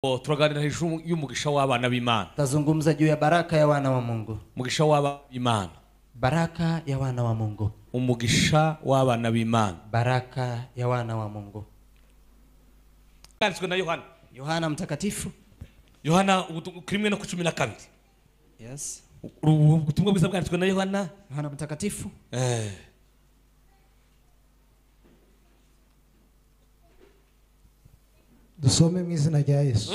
Turaganira hejuru y'umugisha w'abana b'Imana. Tazungumza juu ya baraka ya wana wa Mungu. Umugisha w'abana b'Imana. Baraka ya wana wa Mungu. Umugisha w'abana b'Imana. Baraka ya wana wa Mungu. Yanditswe na Yohana. Yohana mtakatifu. Yohana 1:12. Yes. Ubutumwa bwiza bwanditswe na Yohana. Yohana mtakatifu. Dusome mu izina rya Yesu.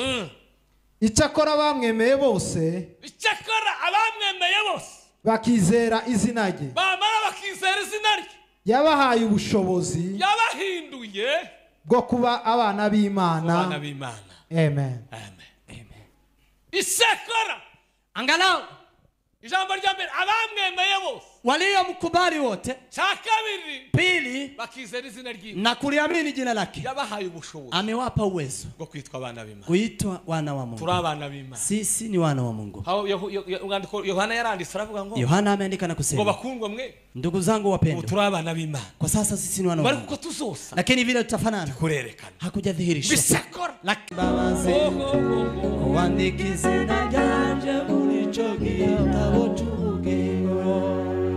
Icyakora bamwemeye bose, icyakora abamwemeye bose bakizera izina rye, bamara bakizera izina rye, yabahaye ubushobozi, yabahinduye bwo kuba abana b'Imana. Abana b'Imana. Amen. Amen. Amen. Icyakora angalau ijambo rya mbere abamwemeye bose waliomkubali wote, cha kabiri pili bakizera izina rye na kuliamini jina lake, yabahaye ubushobozi, amewapa uwezo bwo kwitwa abana b'Imana, kuitwa wana wa Mungu. Turi abana b'Imana, sisi ni wana wa Mungu. Yohana yaranditse aravuga ngo, Yohana ameandika na kusema ngo bakundwa mwe, ndugu zangu wapendwa, turi abana b'Imana, kwa sasa sisi ni wana wa Mungu, kuko tuzosa, lakini vile tutafanana kurerekana hakujadhihirishwa. Bisakora kuandika izina ryanje muri ico gitabo c'ubugingo.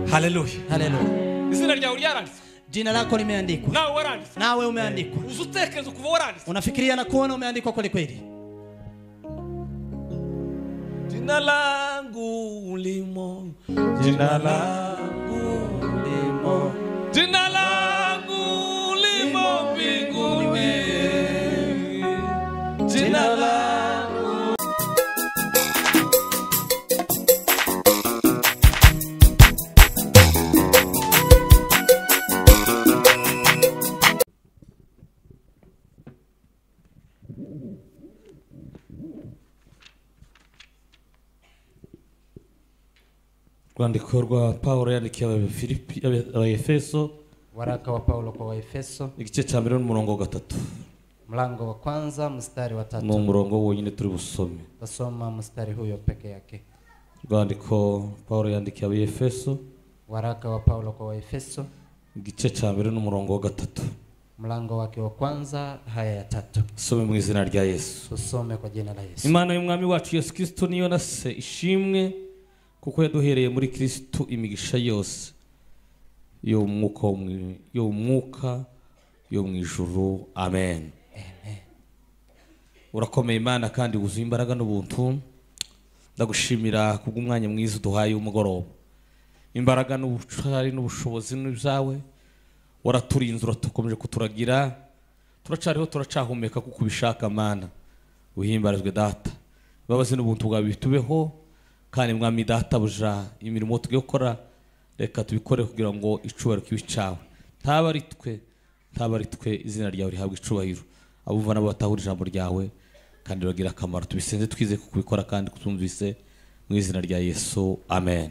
Haleluya. Haleluya. Izina ryawe ryaranditswe. Jina lako limeandikwa. Nawe waranditswe. Nawe umeandikwa. Uzutekereza kuva waranditswe. Unafikiria na kuona umeandikwa kweli kweli. Jina langu limo, jina langu limo, jina langu limo mbinguni. Jina langu. Rwandiko rwa Paulo yandikiye Abafilipi, Abaefeso. Waraka wa Paulo kwa Waefeso igice cha mbere n'umurongo wa 3. Mlango wa kwanza mstari wa 3. Ni umurongo wonyine turi busome. Tasoma mstari huyo peke yake. Rwandiko Paulo yandikiye Abaefeso. Waraka wa Paulo kwa Waefeso igice cha mbere n'umurongo wa 3. Mlango wake wa kwanza haya ya 3. Some mu izina rya Yesu. Tusome kwa jina la Yesu. Imana y'umwami wacu Yesu Kristo niyo na se ishimwe, kuko yaduhereye muri Kristo imigisha yose yo mwuka yo mu ijuru. Amen. Amen. Urakomeye Imana kandi wuzuye imbaraga n'ubuntu. Ndagushimira kubw'umwanya mwiza uduhaye umugoroba. Imbaraga n'ubucari n'ubushobozi n'ibyawe waraturinze, uratukomeje kuturagira, turacariho turacahumeka kuko ubishaka Mana. Uhimbarizwe Data, imbabazi n'ubuntu bwawe bitubeho, kandi mwami Data buja imirimo tugiye gukora reka tubikore kugira ngo icubahiro kibe icawe. Ntaba ari twe, izina ryawe rihabwe icubahiro. Abumva nabo batahura ijambo ryawe kandi bagira akamaro. Tubisenze twize kubikora kandi kutumvise mu izina rya Yesu. Amen.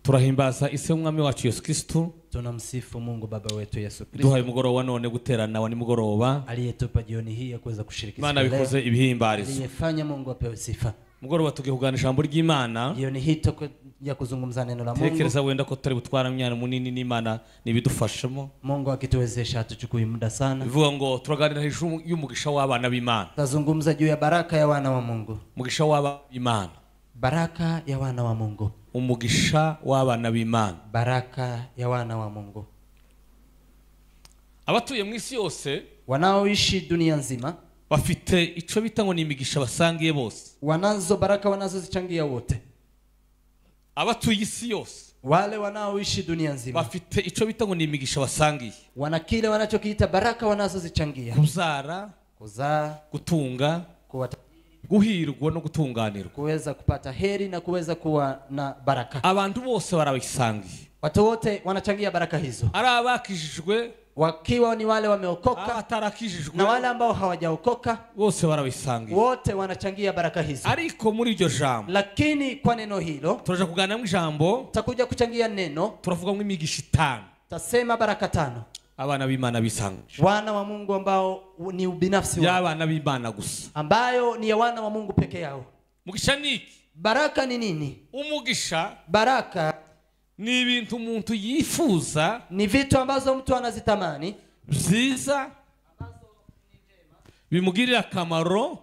Turahimbaza ise umwami wacu Yesu Kristo. Tunamsifu Mungu Baba wetu Yesu Kristo. Duhaye umugoroba none guterana wa nimugoroba, aliyetupa jioni hii ya kuweza kushiriki. Imana bikoze ibihimbarizo. Aliyefanya Mungu apewe sifa. Mugoroba tugiye kuganira ijambo ry'Imana. Jioni hii ya kuzungumza neno la Mungu. Tekereza wenda ko tutari butwara umwanya munini n'Imana nibidufashemo. Mungu akituwezesha hatuchukui muda sana. Bivuga ngo turaganira hejuru y'umugisha w'abana b'Imana. Tazungumza juu ya baraka ya wana wa Mungu. Umugisha w'abana b'Imana. Baraka ya wana wa Mungu. Umugisha w'abana b'Imana. Baraka ya wana wa Mungu. Abatuye mu isi yose, wanaoishi dunia nzima, bafite ico bita ngo ni imigisha basangiye bose. Wanazo baraka wanazozichangia wote. Abatuye isi yose, wale wanaoishi dunia nzima, bafite ico bita ngo ni imigisha basangiye. Wana kile wanachokiita baraka wanazozichangia. Kuzara, kuzaa, gutunga, guhirwa no gutunganirwa, kuweza kupata heri na kuweza kuwa na baraka. Abantu bose barabisangiye. Watu wote wanachangia baraka hizo. Ari abakijijwe, wakiwa ni wale wameokoka, abatarakijijwe, na wale ambao hawajaokoka, bose barabisangiye. Wote wanachangia baraka hizo. Ariko muri iryo jambo, lakini kwa neno hilo turaja kuganira mu ijambo, tutakuja kuchangia neno, turavuga mu imigisha 5. Tasema baraka 5. Abana b'Imana bisanga. Wana wa Mungu ambao ni ubinafsi wao. Y'abana b'Imana gusa. Ambayo ni ya wana wa Mungu peke yao. Mugisha niki? Baraka ni nini? Umugisha, baraka ni ibintu umuntu yifuza, ni vitu ambazo mtu anazitamani, byiza Bimugirira akamaro.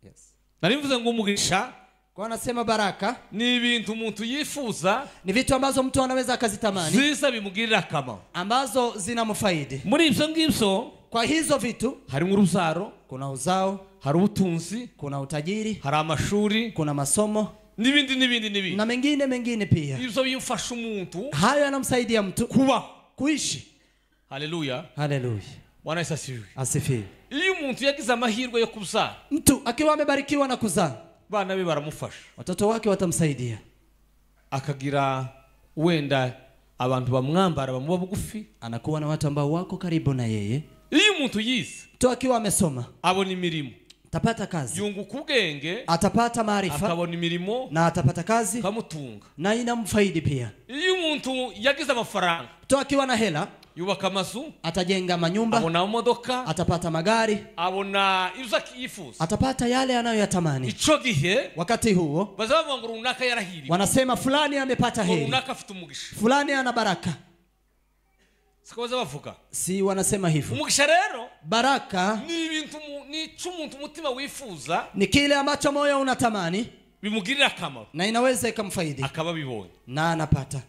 Yes. Nari mvuze ngo umugisha Kwa anasema baraka ni ibintu umuntu yifuza, ni vitu ambazo mtu anaweza akazitamani, ziza bimugirira akamaro, ambazo zinamfaidi. Muri ibyo ngibyo, Kwa hizo vitu harimo urubyaro, kuna uzao, hari ubutunzi, kuna utajiri, hari amashuri, kuna masomo n'ibindi n'ibindi n'ibindi, na mengine mengine pia. Ibyo bimfasha umuntu, hayo yanamsaidia mtu kubaho, kuishi. Haleluya, haleluya. Bwana Yesu asifiwe. Asifiwe. Iyo umuntu yagize amahirwe yo kubyara, mtu akiwa amebarikiwa na kuzaa, bana be baramufasha, watoto wake watamsaidia. Akagira wenda abantu bamwambara bamuba bugufi, anakuwa na watu ambao wako karibu na yeye. Iyo umuntu yize, mtu akiwa amesoma, abona imirimo, atapata kazi, yunguka ubwenge, atapata maarifa, akabona imirimo na atapata kazi, kamutunga, na inamfaidi pia. Iyo umuntu yagize amafaranga, mtu akiwa na hela, yubaka amazu, atajenga manyumba, abona imodoka, atapata magari, abona ibyo yifuza, atapata yale anayoyatamani. Ico gihe, wakati huo, bazavuga ngo runaka yarahiriwe, wanasema fulani amepata heri, runaka afite umugisha, fulani ana baraka. Siko bavuga, si wanasema hivyo. Umugisha rero, baraka ni ibintu, ni icumuntu umutima wifuza, ni kile ambacho moyo unatamani, bimugirira akamaro, na inaweza ikamfaidi, akaba bibonye na anapata.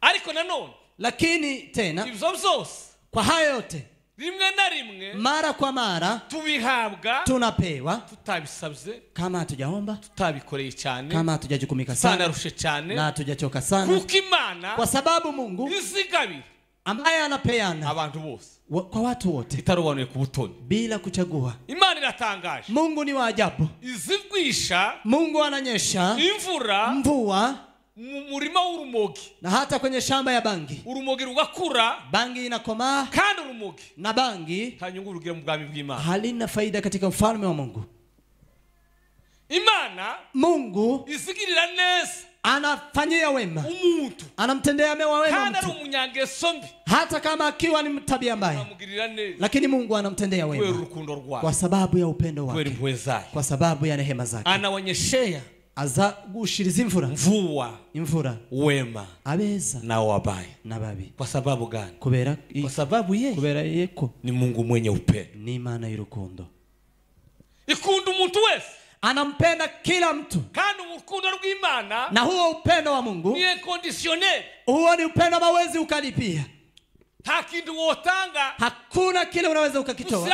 Ariko nanone, lakini tena, ibyo byose, kwa hayo yote, rimwe na rimwe, mara kwa mara, tubihabwa, tunapewa, tutabisabye, kama hatujaomba, tutabikoreye cyane, kama hatujajukumika sana, tutanarushe cyane, na hatujachoka sana, kuko Imana, kwa sababu Mungu izigabira ambaye anapeana abantu bose, kwa watu wote, itarobanuye ku butoni, bila kuchagua. Imana iratangaje. Mungu ni wa ajabu. Izigwisha, Mungu ananyesha imvura, mvua, mu murima w'urumogi, na hata kwenye shamba ya bangi, urumogi rugakura, bangi inakomaa, kandi urumogi na bangi nta nyungu rugira mu bwami bw'Imana, halina faida katika ufalme wa Mungu. Imana, Mungu izigirira neza, anafanyia wema umuntu, anamtendea mema wema mtu, hata kama akiwa ni tabia mbaya, lakini Mungu anamtendea wema kwa sababu ya upendo wake, kwa sababu ya rehema zake. Anawanyeshea, azagushiriza imvura, mvua, imvura, wema, abeza na wabaya, na babi. Kwa sababu gani? Kubera, kwa sababu yeye, kubera yeko ni Mungu mwenye upendo, ni Imana y'urukundo. Ikunda umuntu wese, anampenda kila mtu. Kandi urukundo rw'Imana, na huo upendo wa Mungu ni inconditionnel, huo ni upendo ambao huwezi ukalipia. Nta kintu wotanga, hakuna kile unaweza ukakitoa.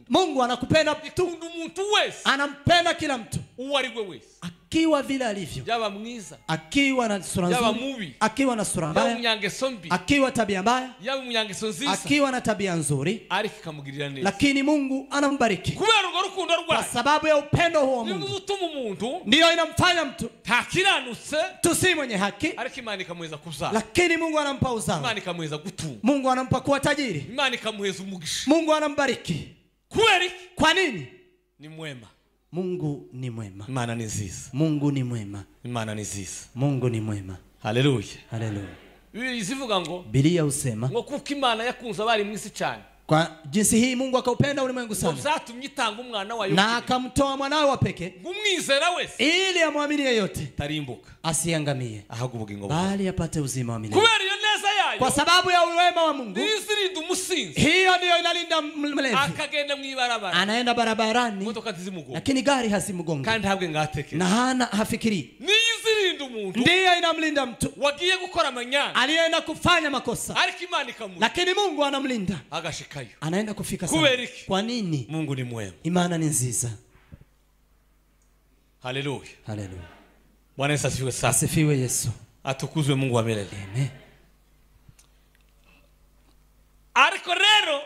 Mungu anakupenda tu, umuntu wese, anampenda kila mtu, uwo ari we wese, akiwa vile alivyo, yaba mwiza, akiwa na sura yaba nzuri, mubi, akiwa na sura mbaya, yaba umunyangeso mbi, akiwa tabia mbaya, yaba umunyangeso nziza, akiwa na tabia nzuri, ariko ikamugirira neza, lakini Mungu anambariki kubera urwo rukundo rwayo. Kwa sababu ya upendo huo Mungu utuma umuntu, ndio inamfanya mtu ntakiranutse, tu si mwenye haki, ariko Imana ikamuheza kubyara, lakini Mungu anampa uzao, Imana ikamuheza gutunga, Mungu anampa kuwa tajiri, Imana ikamuheza umugisha, Mungu anambariki. Kubera iki? Kwa nini? Ni mwema. Mungu ni mwema. Imana ni nziza. Mungu ni mwema. Imana ni nziza. Mungu ni mwema. Haleluya. Haleluya. Bibiliya izivuga ngo, Biblia husema ngo kuko Imana yakunze abari mu isi cyane, kwa jinsi hii Mungu akaupenda ulimwengu sana, byatumye itanga umwana wayo, na akamtoa mwanawe wa pekee, ngo umwizera wese, ili amwamini yeyote tarimbuka, asiangamie, ahabwe ubugingo buhoraho, bali apate uzima wa milele. Kubera iyo neza yayo, kwa sababu ya wema wa Mungu, izirinda umusinzi, hiyo ndiyo inalinda mlevi, akagenda mu ibarabara, anaenda barabarani, imodoka ntizimugonga, lakini gari hazimugonga, kandi ntabwe ngatekera, na hana hafikiri. Niyo izirinda umuntu, ndiyo inamlinda mtu wagiye gukora amanyanga, alienda kufanya makosa, ariko Imana ikamurinda, lakini Mungu anamlinda, agashikayo, anaenda kufika sana. Kwa nini? Mungu ni mwema. Imana ni nziza. Haleluya. Haleluya. Bwana Yesu asifiwe sana. Asifiwe Yesu. Atukuzwe Mungu wa milele. Amen. Ariko rero,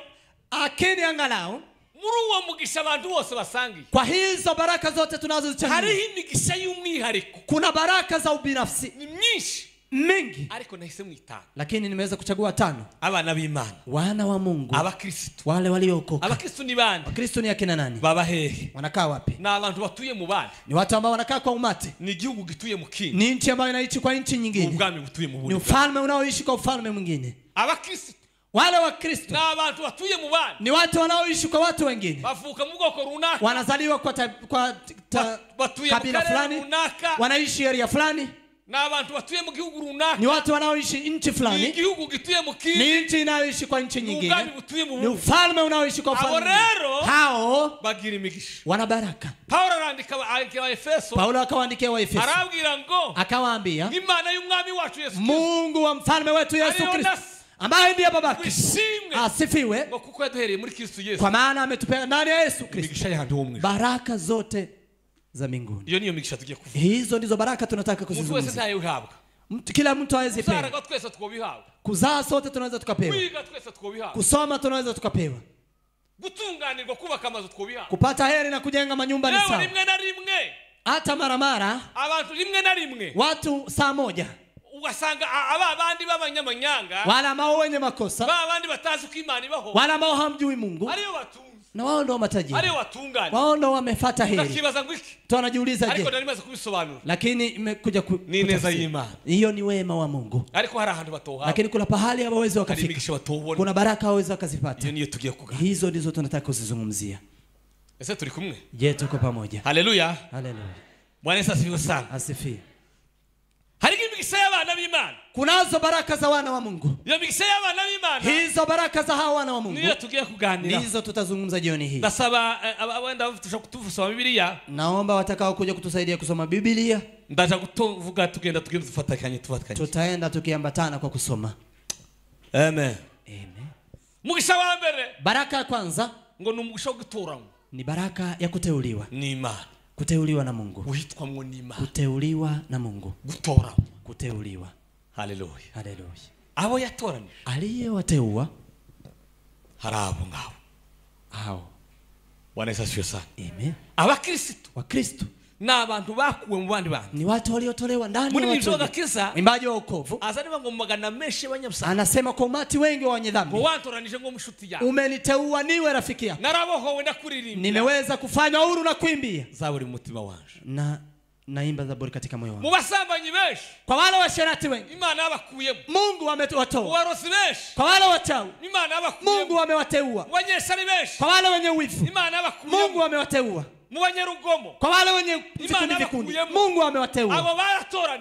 akini angalau muri uwo mugisha abantu bose basangiye, kwa hizo baraka zote tunazozichangia, hariho imigisha y'umwihariko, kuna baraka za ubinafsi ni myinshi mingi, ariko nahise mwitanu, lakini nimeweza kuchagua tano. Abana b'Imana, wana wa Mungu, abakristo, wale waliookoka. Abakristo ni bande? Wakristo ni akina nani? Baba hehe? Wanakaa wapi? Ni abantu batuye mu bandi, ni watu ambao wanakaa kwa umati, ni igihugu gituye mu kindi, ni nchi ambayo inaishi kwa nchi nyingine, ubwami butuye mu bundi, ni ufalme unaoishi kwa ufalme mwingine. Abakristo, wale wa Kristo, ni abantu batuye mu bandi, ni watu wanaoishi kwa watu wengine, bavuka mu bwoko runaka, wanazaliwa kwa batuye mu kabila karere fulani, runaka, wanaishi area fulani. Ni watu wanaoishi nchi fulani, ni nchi inayoishi kwa nchi nyingine, ni ufalme unaoishi kwa ufalme. Hao wana baraka. Paulo akawaandikia Waefeso, akawaambia Mungu wa mfalme wetu Yesu Kristo ambaye ndiye babake asifiwe, kwa maana ametupea ndani ya Yesu Kristo baraka zote za mbinguni. Hizo ndizo baraka tunataka kuzizungumzia. Kila mtu aweze pewa. Kuzaa sote tunaweza tukapewa. Kusoma tunaweza tukapewa. Kupata heri na kujenga manyumba ni sawa. Hata mara mara watu saa moja wala ambao wenye makosa, wala ambao hamjui Mungu, na wao ndio matajiri, wao ndio wamefuata heri. Tunajiuliza je? Lakini imekuja hiyo ni wema wa Mungu. Lakini kuna pahali hawawezi wakafika, kuna baraka hawawezi wakazipata. Hizo ndizo tunataka kuzizungumzia. Je, tuko pamoja? Haleluya. Haleluya. Bwana Yesu asifiwe sana. Asifiwe. Kunazo baraka za wana wa Mungu. Hizo baraka za hawa wana wa Mungu ndizo tutazungumza jioni hii. Naomba watakao kuja kutusaidia kusoma Biblia, tutaenda tukiambatana kwa kusoma. Amen. Amen. Baraka ya kwanza ni baraka ya kuteuliwa. Kuteuliwa na Mungu. Kuteuliwa na Mungu. Kuteuliwa. Haleluya. Haleluya. Abo yatoranije, aliyewateua harabo ngabo hao. Bwana Yesu asifiwe sana. Amen. Abakristo, Wakristo na abantu bakuwe mu bandi bantu, ni watu waliotolewa ndani ya watu. Mwimbaji wa wokovu anasema kwa umati wengi wa wenye dhambi, umeniteua niwe rafiki yako, nimeweza kufanya huru na kuimbia na naimba zaburi katika moyo wangu. Kwa wale washerati wengi Mungu amewatoa. Kwa wale wachawi Mungu amewateua. Kwa wale wenye wivu Mungu amewateua. Kwa wale wenye vikundi vikundi Mungu amewateua.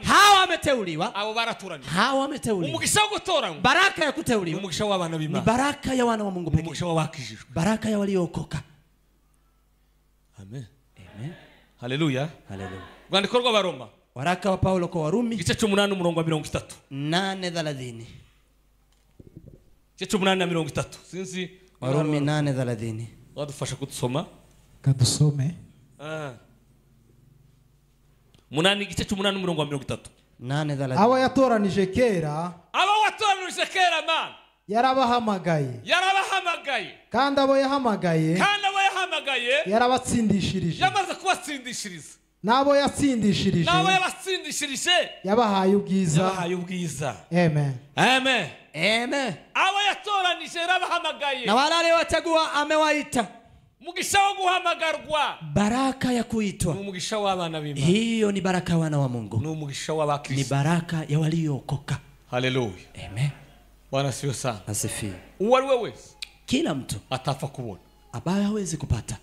Hawa wameteuliwa. Hawa wameteuliwa. Baraka ya kuteuliwa ni baraka ya wana wa Mungu pekee, baraka ya waliookoka. Amen. Amen. Haleluya. Haleluya. Rwandiko rw'Abaroma, waraka wa Paulo kwa Warumi, igice 8 umurongo wa 30. 8:30. Igice 8 na 30. Sinzi Warumi 8:30. Wadufasha kutusoma? Kadusome. 8 igice 8 umurongo wa 30. 8:30. Abo yatoranije kera, abo watoranije kera man, yarabahamagaye. Yarabahamagaye. Kandi abo yahamagaye, kandi abo yahamagaye yarabatsindishirije. Yamaze kubatsindishiriza. Nabo yatsindishirije, nabo yabatsindishirije, yabahaye ubwiza. Yabahaye ubwiza. Amen. Amen. Amen. Abo yatoranije yarabahamagaye, na wale aliyowachagua amewaita. Umugisha wo guhamagarwa, baraka ya kuitwa, ni umugisha w'abana b'Imana. Hiyo ni baraka ya wana wa Mungu, ni umugisha w'abakristo, ni baraka ya waliookoka. Haleluya. Amen. Bwana asifiwe sana. Asifiwe. Uwo ari we wese, kila mtu atapfa kubona ambaye hawezi kupata.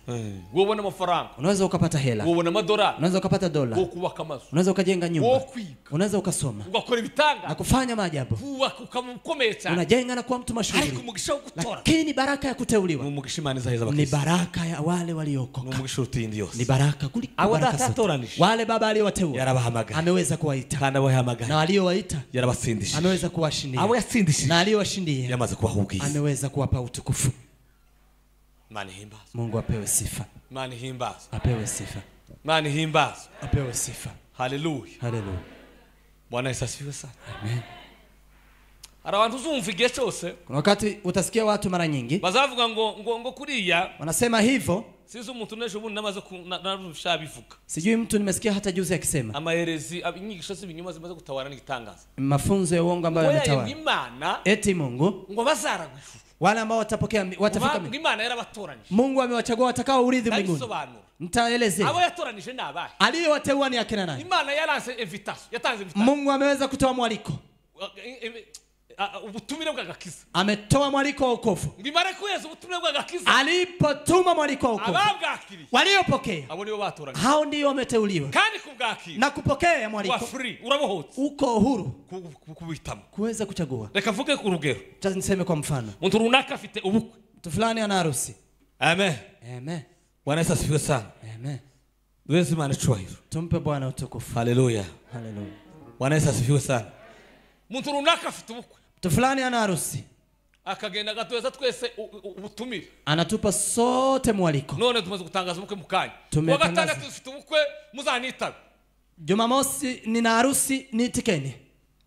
Wewe una mafaranga, unaweza ukapata hela, wewe una madola, unaweza ukapata dola, wewe kubaka amazu, unaweza ukajenga nyumba, wewe kwiga, unaweza ukasoma, ugakora ibitanga na kufanya maajabu, kubaka ukamukomeye cyane, unajenga na kuwa mtu mashuhuri. Ariko umugisha wo gutora, lakini baraka ya kuteuliwa ni umugisha Imana izaheza ni abakristo, baraka ya wale waliokoka, ni umugisha uruta iyindi yose, ni baraka kuliko baraka zote. Wale baba aliyowateua yarabahamagaye, ameweza kuwaita, kandi abo yahamagaye na waliowaita yarabatsindishije, ameweza kuwashindia, abo yatsindishije na aliyowashindia yamaze kubaha ubwiza, ameweza kuwapa utukufu. Imana ihimbazwe. Mungu apewe sifa. Imana ihimbazwe. Apewe sifa. Imana ihimbazwe. Apewe sifa. Haleluya. Haleluya. Bwana Yesu asifiwe sana. Amen. Hari abantu uzumva igihe cyose, kuna wakati utasikia watu mara nyingi bazavuga ngo ngo ngo kuriya, wanasema hivyo. Sinzi umuntu nejo ubundi namaze narushabivuga. Sijui mtu nimesikia hata juzi akisema amaherezi inyigisho z'ibinyoma zimaze gutawara n'igitangaza, mafunzo ya uongo ambayo yametawara. Imana eti Mungu ngo bazaragwa ijuru, wale ambao watapokea watafika Imana yarabatoranije. Mungu amewachagua watakao urithi mbinguni. Nitaelezea. Abo yatoranije nabahe? Aliyowateua ni akina nani? Imana yaranse invitation, yatanze invitation. Mungu ameweza kutoa mwaliko. ubutumire bw'agakiza. Ametoa mwaliko wa wokovu. Ngimare kuheza ubutumire bw'agakiza. Alipotuma mwaliko wa wokovu, ababwakiriye, waliopokea, abo nibo batoranyijwe. Hao ndio wameteuliwa. Kandi kubwakira na kupokea mwaliko, free, urabohotse, uko huru kubitamo, kuweza kuchagua. Reka mvuge ku rugero. Sasa niseme kwa mfano. Mtu runaka afite ubukwe. Mtu fulani ana harusi. Amen. Amen. Bwana Yesu asifiwe sana. Amen. Duheze Imana icyubahiro. Tumpe Bwana utukufu. Haleluya. Haleluya. Bwana Yesu asifiwe sana. Mtu runaka afite ubukwe. Mtu fulani ana harusi. Akagenda gatuweza twese ubutumire. Anatupa sote mwaliko. None tumaze gutangaza ubukwe mukanya. Wa gatandatu dufite ubukwe muzanitabe. Jumamosi nina harusi, niitikeni.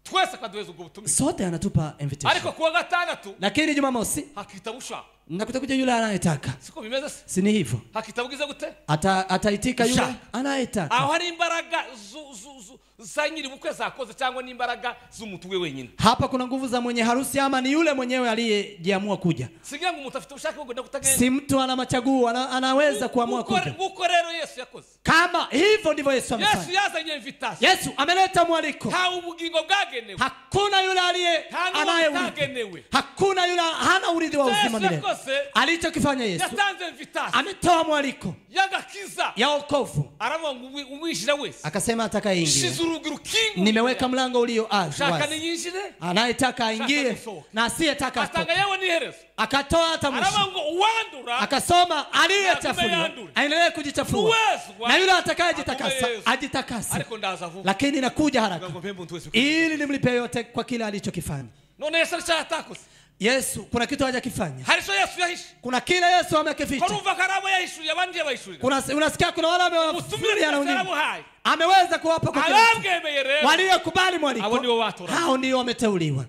Twese akaduheza ubwo butumire. Sote anatupa invitation. Ariko kuwa gatandatu, lakini Jumamosi hakitaba ushaka. Na kutakuja yule anayetaka. Siko bimeze se? Si ni hivyo? Hakitaba ugize gute? Ataitika yule anayetaka. Aho hari imbaraga za nyiri bukwe zakoze cyangwa n'imbaraga z'umuntu we wenyine. Hapa kuna nguvu za mwenye harusi ama ni yule mwenyewe aliyejiamua kuja. Singira ngo umuntu afite ubushake bwo kugenda. Si mtu ana machaguo, anaweza kuamua kuja. Nguko rero Yesu yakoze. Kama hivyo ndivyo Yesu amefanya. Yesu yazanye invitation. Yesu ameleta mwaliko. Ha ubugingo bwagenewe. Hakuna yule aliye anayegenewe. Hakuna yule hana urithi wa uzima milele. Alichokifanya Yesu, yatanze invitation. Ametoa mwaliko y'agakiza, ya wokovu. Aravuga ngo umwinjira wese. Akasema atakayeingia, nimeweka mlango ulio wazi. Anayetaka aingie na asiyetaka atoke. Akatoa hata mwisho. Akasoma aliyechafuliwa aendelee kujichafua, na yule atakayejitakasa ajitakase. Lakini nakuja haraka ili nimlipe yote kwa kile alichokifanya. None Yesu atakoze. Yesu kuna kitu hajakifanya. Hariso Yesu yahishe. Kuna kile Yesu amekificha. Kuna unasikia kuna wale wamewafuria na wengine. Ameweza kuwapa kwa kile. Waliokubali mwaliko, hao ndio wameteuliwa.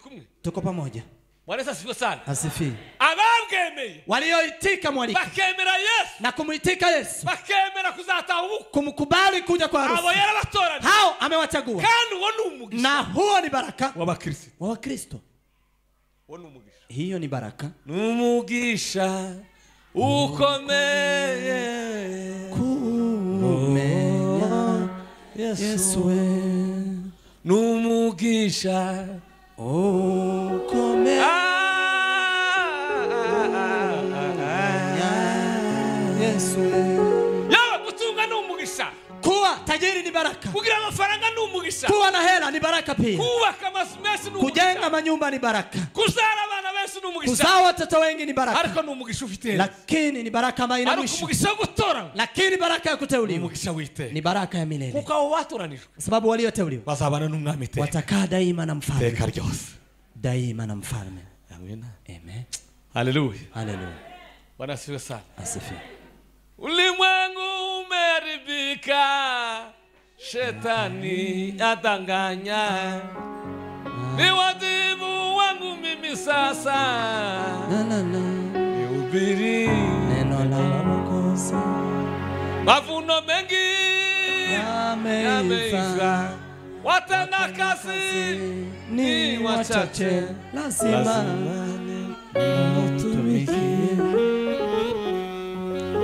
Amen. Tuko pamoja. Bwana Yesu asifiwe sana. Asifiwe. Ababwemeye, walioitika mwaliko, bakemera Yesu na kumuitika Yesu, bakemera kuzataha ubukwe, kumkubali kuja kwa harusi, abo yarabatoranyije, hao amewachagua. Kandi uwo ni umugisha, na huo ni baraka w'abakristo. Wa Wakristo. Uwo ni umugisha. Hiyo ni baraka. Ni umugisha ukomeye kumenya Yesu. Ni umugisha ukomeye Yesu. Yawe gutunga ni umugisha. Kuwa tajiri ni baraka. Kugira amafaranga ni umugisha. Kuwa na hela ni baraka pia. Kubaka amazu menshi ni umugisha. Kujenga manyumba ni baraka. Kuzara abana benshi ni umugisha. Kuzaa watoto wengi ni baraka. Ariko ni umugisha ufite. Lakini ni baraka ambayo ina mwisho. Ariko umugisha wo gutora. Lakini baraka ya kuteuliwa. Umugisha w'iteka. Ni baraka ya milele. Kuko abo batoranijwe, sababu walioteuliwa bazabana n'umwami iteka. Watakaa daima na mfalme. Iteka ryose. Daima na mfalme. Amen. Amen. Haleluya. Haleluya. Bwana asifiwe sana. Asifiwe. Ulimwengu umeharibika, shetani adanganya. Ni wajibu wangu mimi sasa nihubiri neno la Mwokozi. Mavuno mengi yameiva, watenda kazi ni wachache, lazima nimtumikie.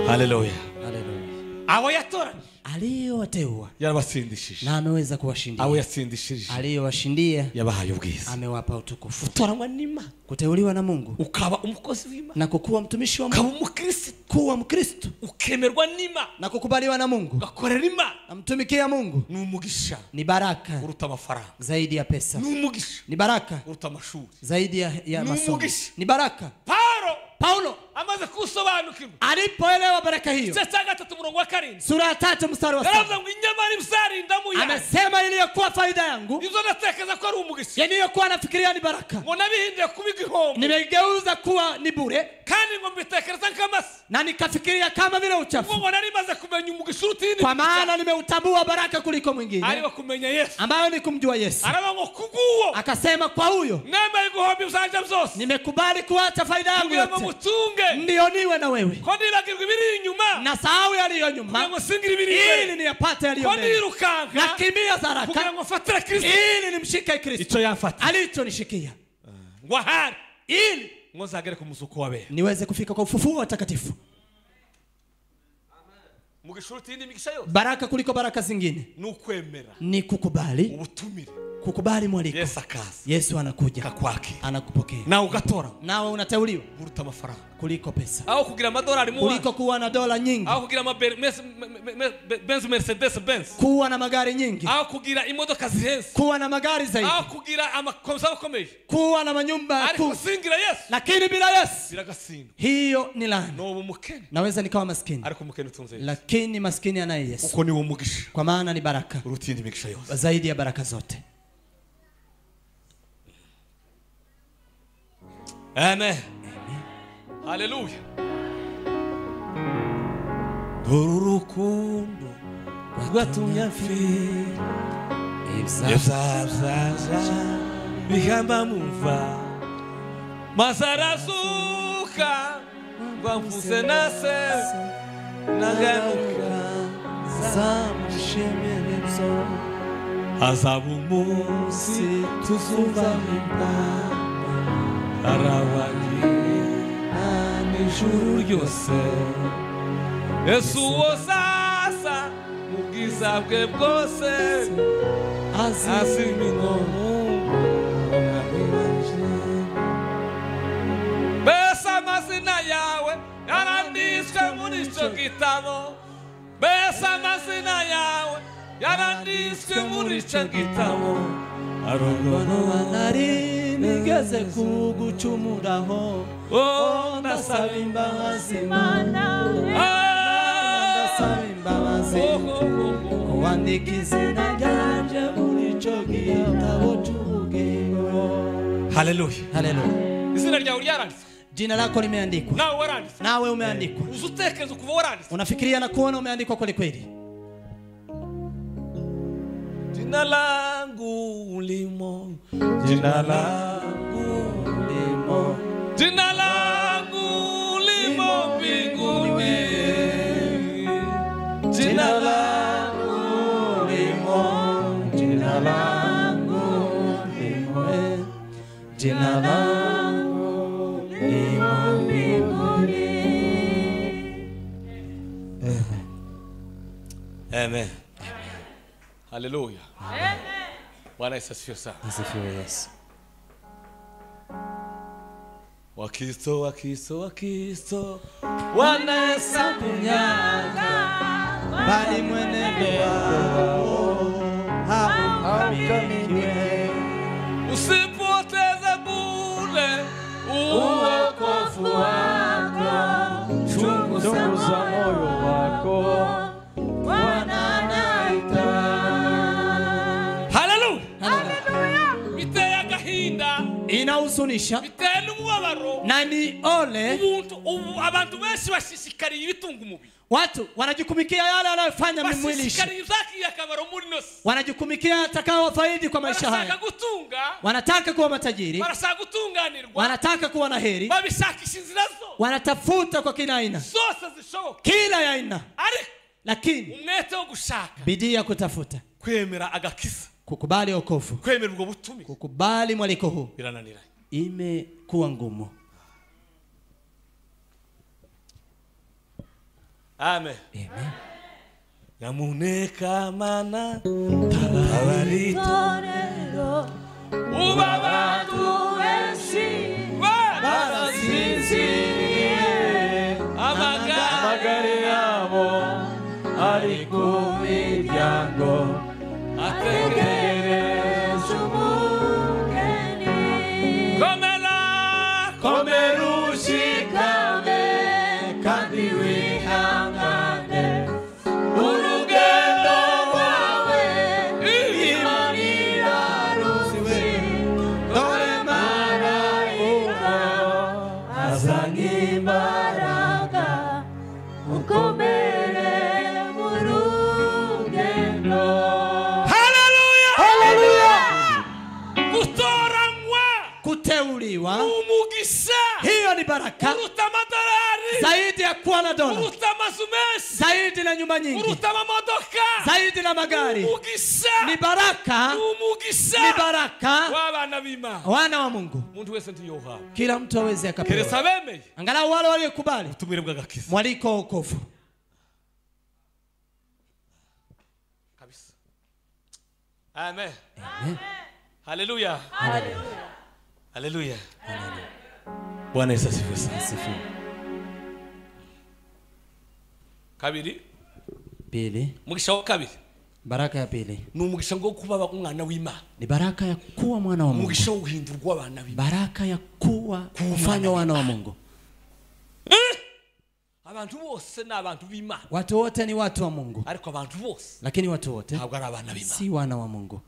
Haleluya. Haleluya. Abo yatoranyije, aliyowateua, yarabatsindishije, na ameweza kuwashindia. Abo yatsindishije, aliyowashindia, yabahaye ubwiza, amewapa utukufu. Utoranywa n'Imana, kuteuliwa na Mungu, ukaba umukozi w'Imana, na kukuwa mtumishi wa Mungu, ukaba umukristo, kuwa Mkristo, ukemerwa n'Imana, na kukubaliwa na Mungu, ugakorera Imana, namtumikia Mungu, ni umugisha, ni baraka uruta amafaranga, zaidi ya pesa, ni umugisha, ni baraka uruta amashuri, zaidi ya masomo, ni baraka. Paulo amaze kusobanukirwa, alipoelewa baraka hiyo, igice cya 3 umurongo wa 7, sura ya 3 mstari wa 7, yaravuze ngo inyamara ibyarinda mu yanjye, amesema iliyokuwa faida yangu, ibyo natekereza ko ari umugisha, yaliyokuwa nafikiria ni baraka, ngo nabihinduye kuba igihombo, nimegeuza kuwa ni bure, kandi ngo mbitekereza nk'amase, na nikafikiria kama vile uchafu, ngo nari maze kumenya umugisha uruta iyindi, kwa maana nimeutambua baraka kuliko mwingine, ariwo kumenya Yesu, ambayo ni kumjua Yesu. Aravuga ngo kubw'uwo, akasema kwa huyo, nemeye guhomba ibyanjye byose, nimekubali kuacha faida yangu yote, mutunge, ndio niwe na wewe, ko nibagirwa ibiri inyuma, na sahau yaliyo nyuma, ngo singire ibiri imbere, ili niyapate yaliyo ko mbele, nirukanka, nakimbia haraka, kugira ngo mfatire Kristo, ili nimshike Kristo, icyo yamfata, alichonishikia, ngo ahari, ili ngo nzagere ku muzuko w'abera, niweze kufika kwa ufufuo wa takatifu. Baraka kuliko baraka zingine ni kukubali kukubali mwaliko. Yesu anakuja anakupokea, nawe unateuliwa kuliko pesa, kuliko kuwa na dola nyingi, kuwa na magari nyingi, kuwa na magari zaidi, kuwa na manyumba kuu. Lakini bila Yesu hiyo ni laana. Naweza nikawa maskini, lakini maskini anaye Yesu, kwa maana ni baraka zaidi ya baraka zote. Amen. Haleluya. Dore urukundo rwatumye mfira ibyaha bihamba mumva, maze arazuka ngo amvuze na se nagaruka nzamushimire ibyo. Hazaba umunsi tuzumva impanda arabagira n'ijuru ryose. Yesu uwo sasa mu bwiza bwe bwose azima inkomu umwami wanje. Mbese amazina yawe yaranditswe muri icyo gitabo, mbese amazina yawe yaranditswe muri icyo gitabo. Nari nigeze kugucumuraho, ndasaba imbabazi Mana, ndasaba imbabazi wandika izina ryanje muri ico gitabo c'ubugingo. Haleluya. Haleluya. Izina ryawe ryaranditswe. Jina lako limeandikwa. Nawe waranditswe. Nawe umeandikwa. Uzutekereza kuva waranditswe. Unafikiria na kuona umeandikwa kweli kweli. Jina langu limo, jina langu limo, jina langu limo mbinguni, jina langu limo, jina langu limo, jina langu limo mbinguni. Amen. Haleluya. Amen. Bwana Yesu asifiwe sana. Asifiwe Yesu. Wakristo, Wakristo, Wakristo wanahesabu miaka, bali mwenendo wao haukamiliki. Usipoteze bure uokovu wako, chunguza moyo wako, Bwana anaita. Haleluya. Haleluya. Biteye agahinda, inahuzunisha, biteye n'umubabaro, na ni ole abantu benshi bashishikariye ibitunga umubiri. Watu wanajikumikia yale wanayofanya mwili. Wanajikumikia atakaowafaidi kwa maisha haya. Wanataka kuwa matajiri. Wanataka kuwa na heri. Wanatafuta kwa kila aina. Kila aina. Lakini bidii ya kutafuta, kukubali wokovu, kukubali mwaliko huu, imekuwa ngumu. Amen. Amen. Nyamuneka mana tabaritorero ubabantu benshi barasinziriye amagare yabo ari ku miryango ategereje umugeni. Komera komera ushikame kandi wihangane urugendo rwawe Imana iraruzi dore marayika azanye imbaraga ukomere mu rugendo. Haleluya, haleluya. Gutoranywa, kuteuliwa, umugisha, hiyo ni baraka kuruta amadolari, zaidi ya kuwa na dola, kuruta amazu menshi, zaidi na nyumba nyingi, kuruta amamodoka, zaidi na magari. Umugisha ni baraka, umugisha ni baraka w'abana b'Imana, wana wa Mungu. Umuntu wese ntiyohawe, kila mtu aweze akapewa, keretse abemeye, angalau wale waliokubali ubutumire bw'agakiza, mwaliko wa wokovu. Amen. Amen. Haleluya. Haleluya. Bwana Yesu asifiwe sana. Asifiwe. Kabiri. Pili. Umugisha wa kabiri. Baraka ya pili. Ni umugisha ngo kuba umwana w'Imana. Ni baraka ya kuwa mwana wa Mungu. Umugisha wo guhindurwa abana b'Imana. Baraka ya kuwa kufanywa wana wa Mungu. Abantu bose ni abantu b'Imana. Watu wote ni watu wa Mungu. Ariko abantu bose. Lakini watu wote ntabwo ari abana b'Imana. Si wana wa Mungu.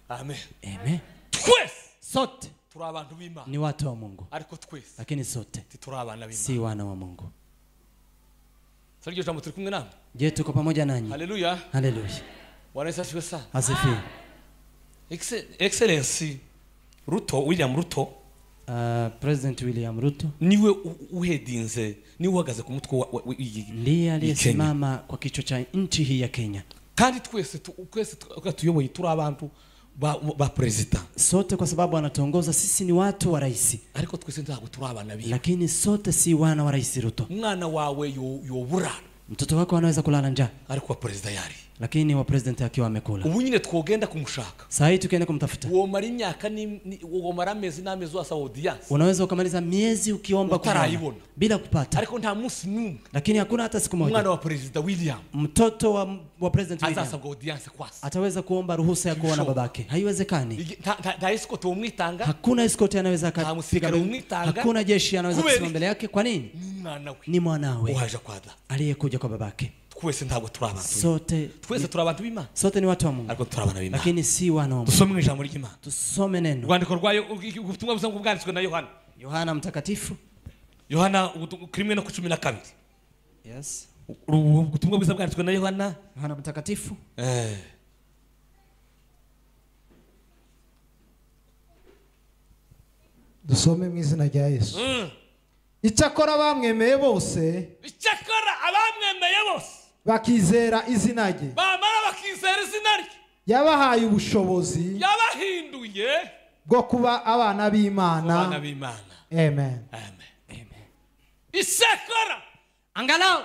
Amen. Amen. Twese sote turi abantu b'Imana. Ni watu wa Mungu. Ariko twese. Lakini sote turi abana b'Imana. Si wana wa Mungu. Sasa jambo turi kumwe namwe. Je, tuko pamoja nanyi? Haleluya. Haleluya. Bwana Yesu asifiwe sana. Asifiwe. Excellency Ruto, William Ruto. President William Ruto niwe uhedinze, niwe uhagaze ku mutwe wa ndiye aliyesimama kwa kichwa cha nchi hii ya Kenya. Kandi twese tuyoboye turi abantu ba president. Sote kwa sababu anatuongoza sisi ni watu wa rais. Ariko twese ntabwo turi abana biwe. Lakini sote si wana wa Rais Ruto. Umwana wawe yobura. Mtoto wako anaweza kulala njaa. Ariko wa president yari. Lakini wa president akiwa amekula. Ubu nyine twogenda kumushaka. Saa hii tukienda kumtafuta. Womara imyaka ni womara amezi n'amezi wasa audience. Unaweza ukamaliza miezi ukiomba kuona bila kupata. Ariko nta munsi n'umwe. Lakini hakuna hata siku moja. Umwana wa president William. Mtoto wa president William. Azasabwa audience kwasa. Ataweza kuomba ruhusa ya kuona babake. Haiwezekani. Nta escort umwitanga. Hakuna escort anaweza akapiga. Hakuna jeshi anaweza kusimama mbele yake. Kwa nini? Ni mwanawe. Uhaje kwa da. Aliyekuja kwa babake. Twese ntabwo turi abantu. Sote twese turi abantu b'Imana. Sote ni watu wa Mungu. Ariko turi abana b'Imana. Lakini si wana wa Mungu. Tusome ijambo ry'Imana. Tusome neno. Rwandiko rwayo ubutumwa bwiza bwanditswe na Yohana. Yohana mtakatifu. Yohana 1:12. Yes. Ubutumwa bwiza bwanditswe na Yohana. Yohana mtakatifu. Dusome mu izina rya Yesu. Icyakora bamwemeye bose. Icyakora abamwemeye bose. Bakizera izina rye. Bamara bakizera izina rye. Yabahaye ubushobozi. Yabahinduye bwo kuba abana b'Imana. Abana b'Imana. Amen. Amen. Amen. Icyakora angalau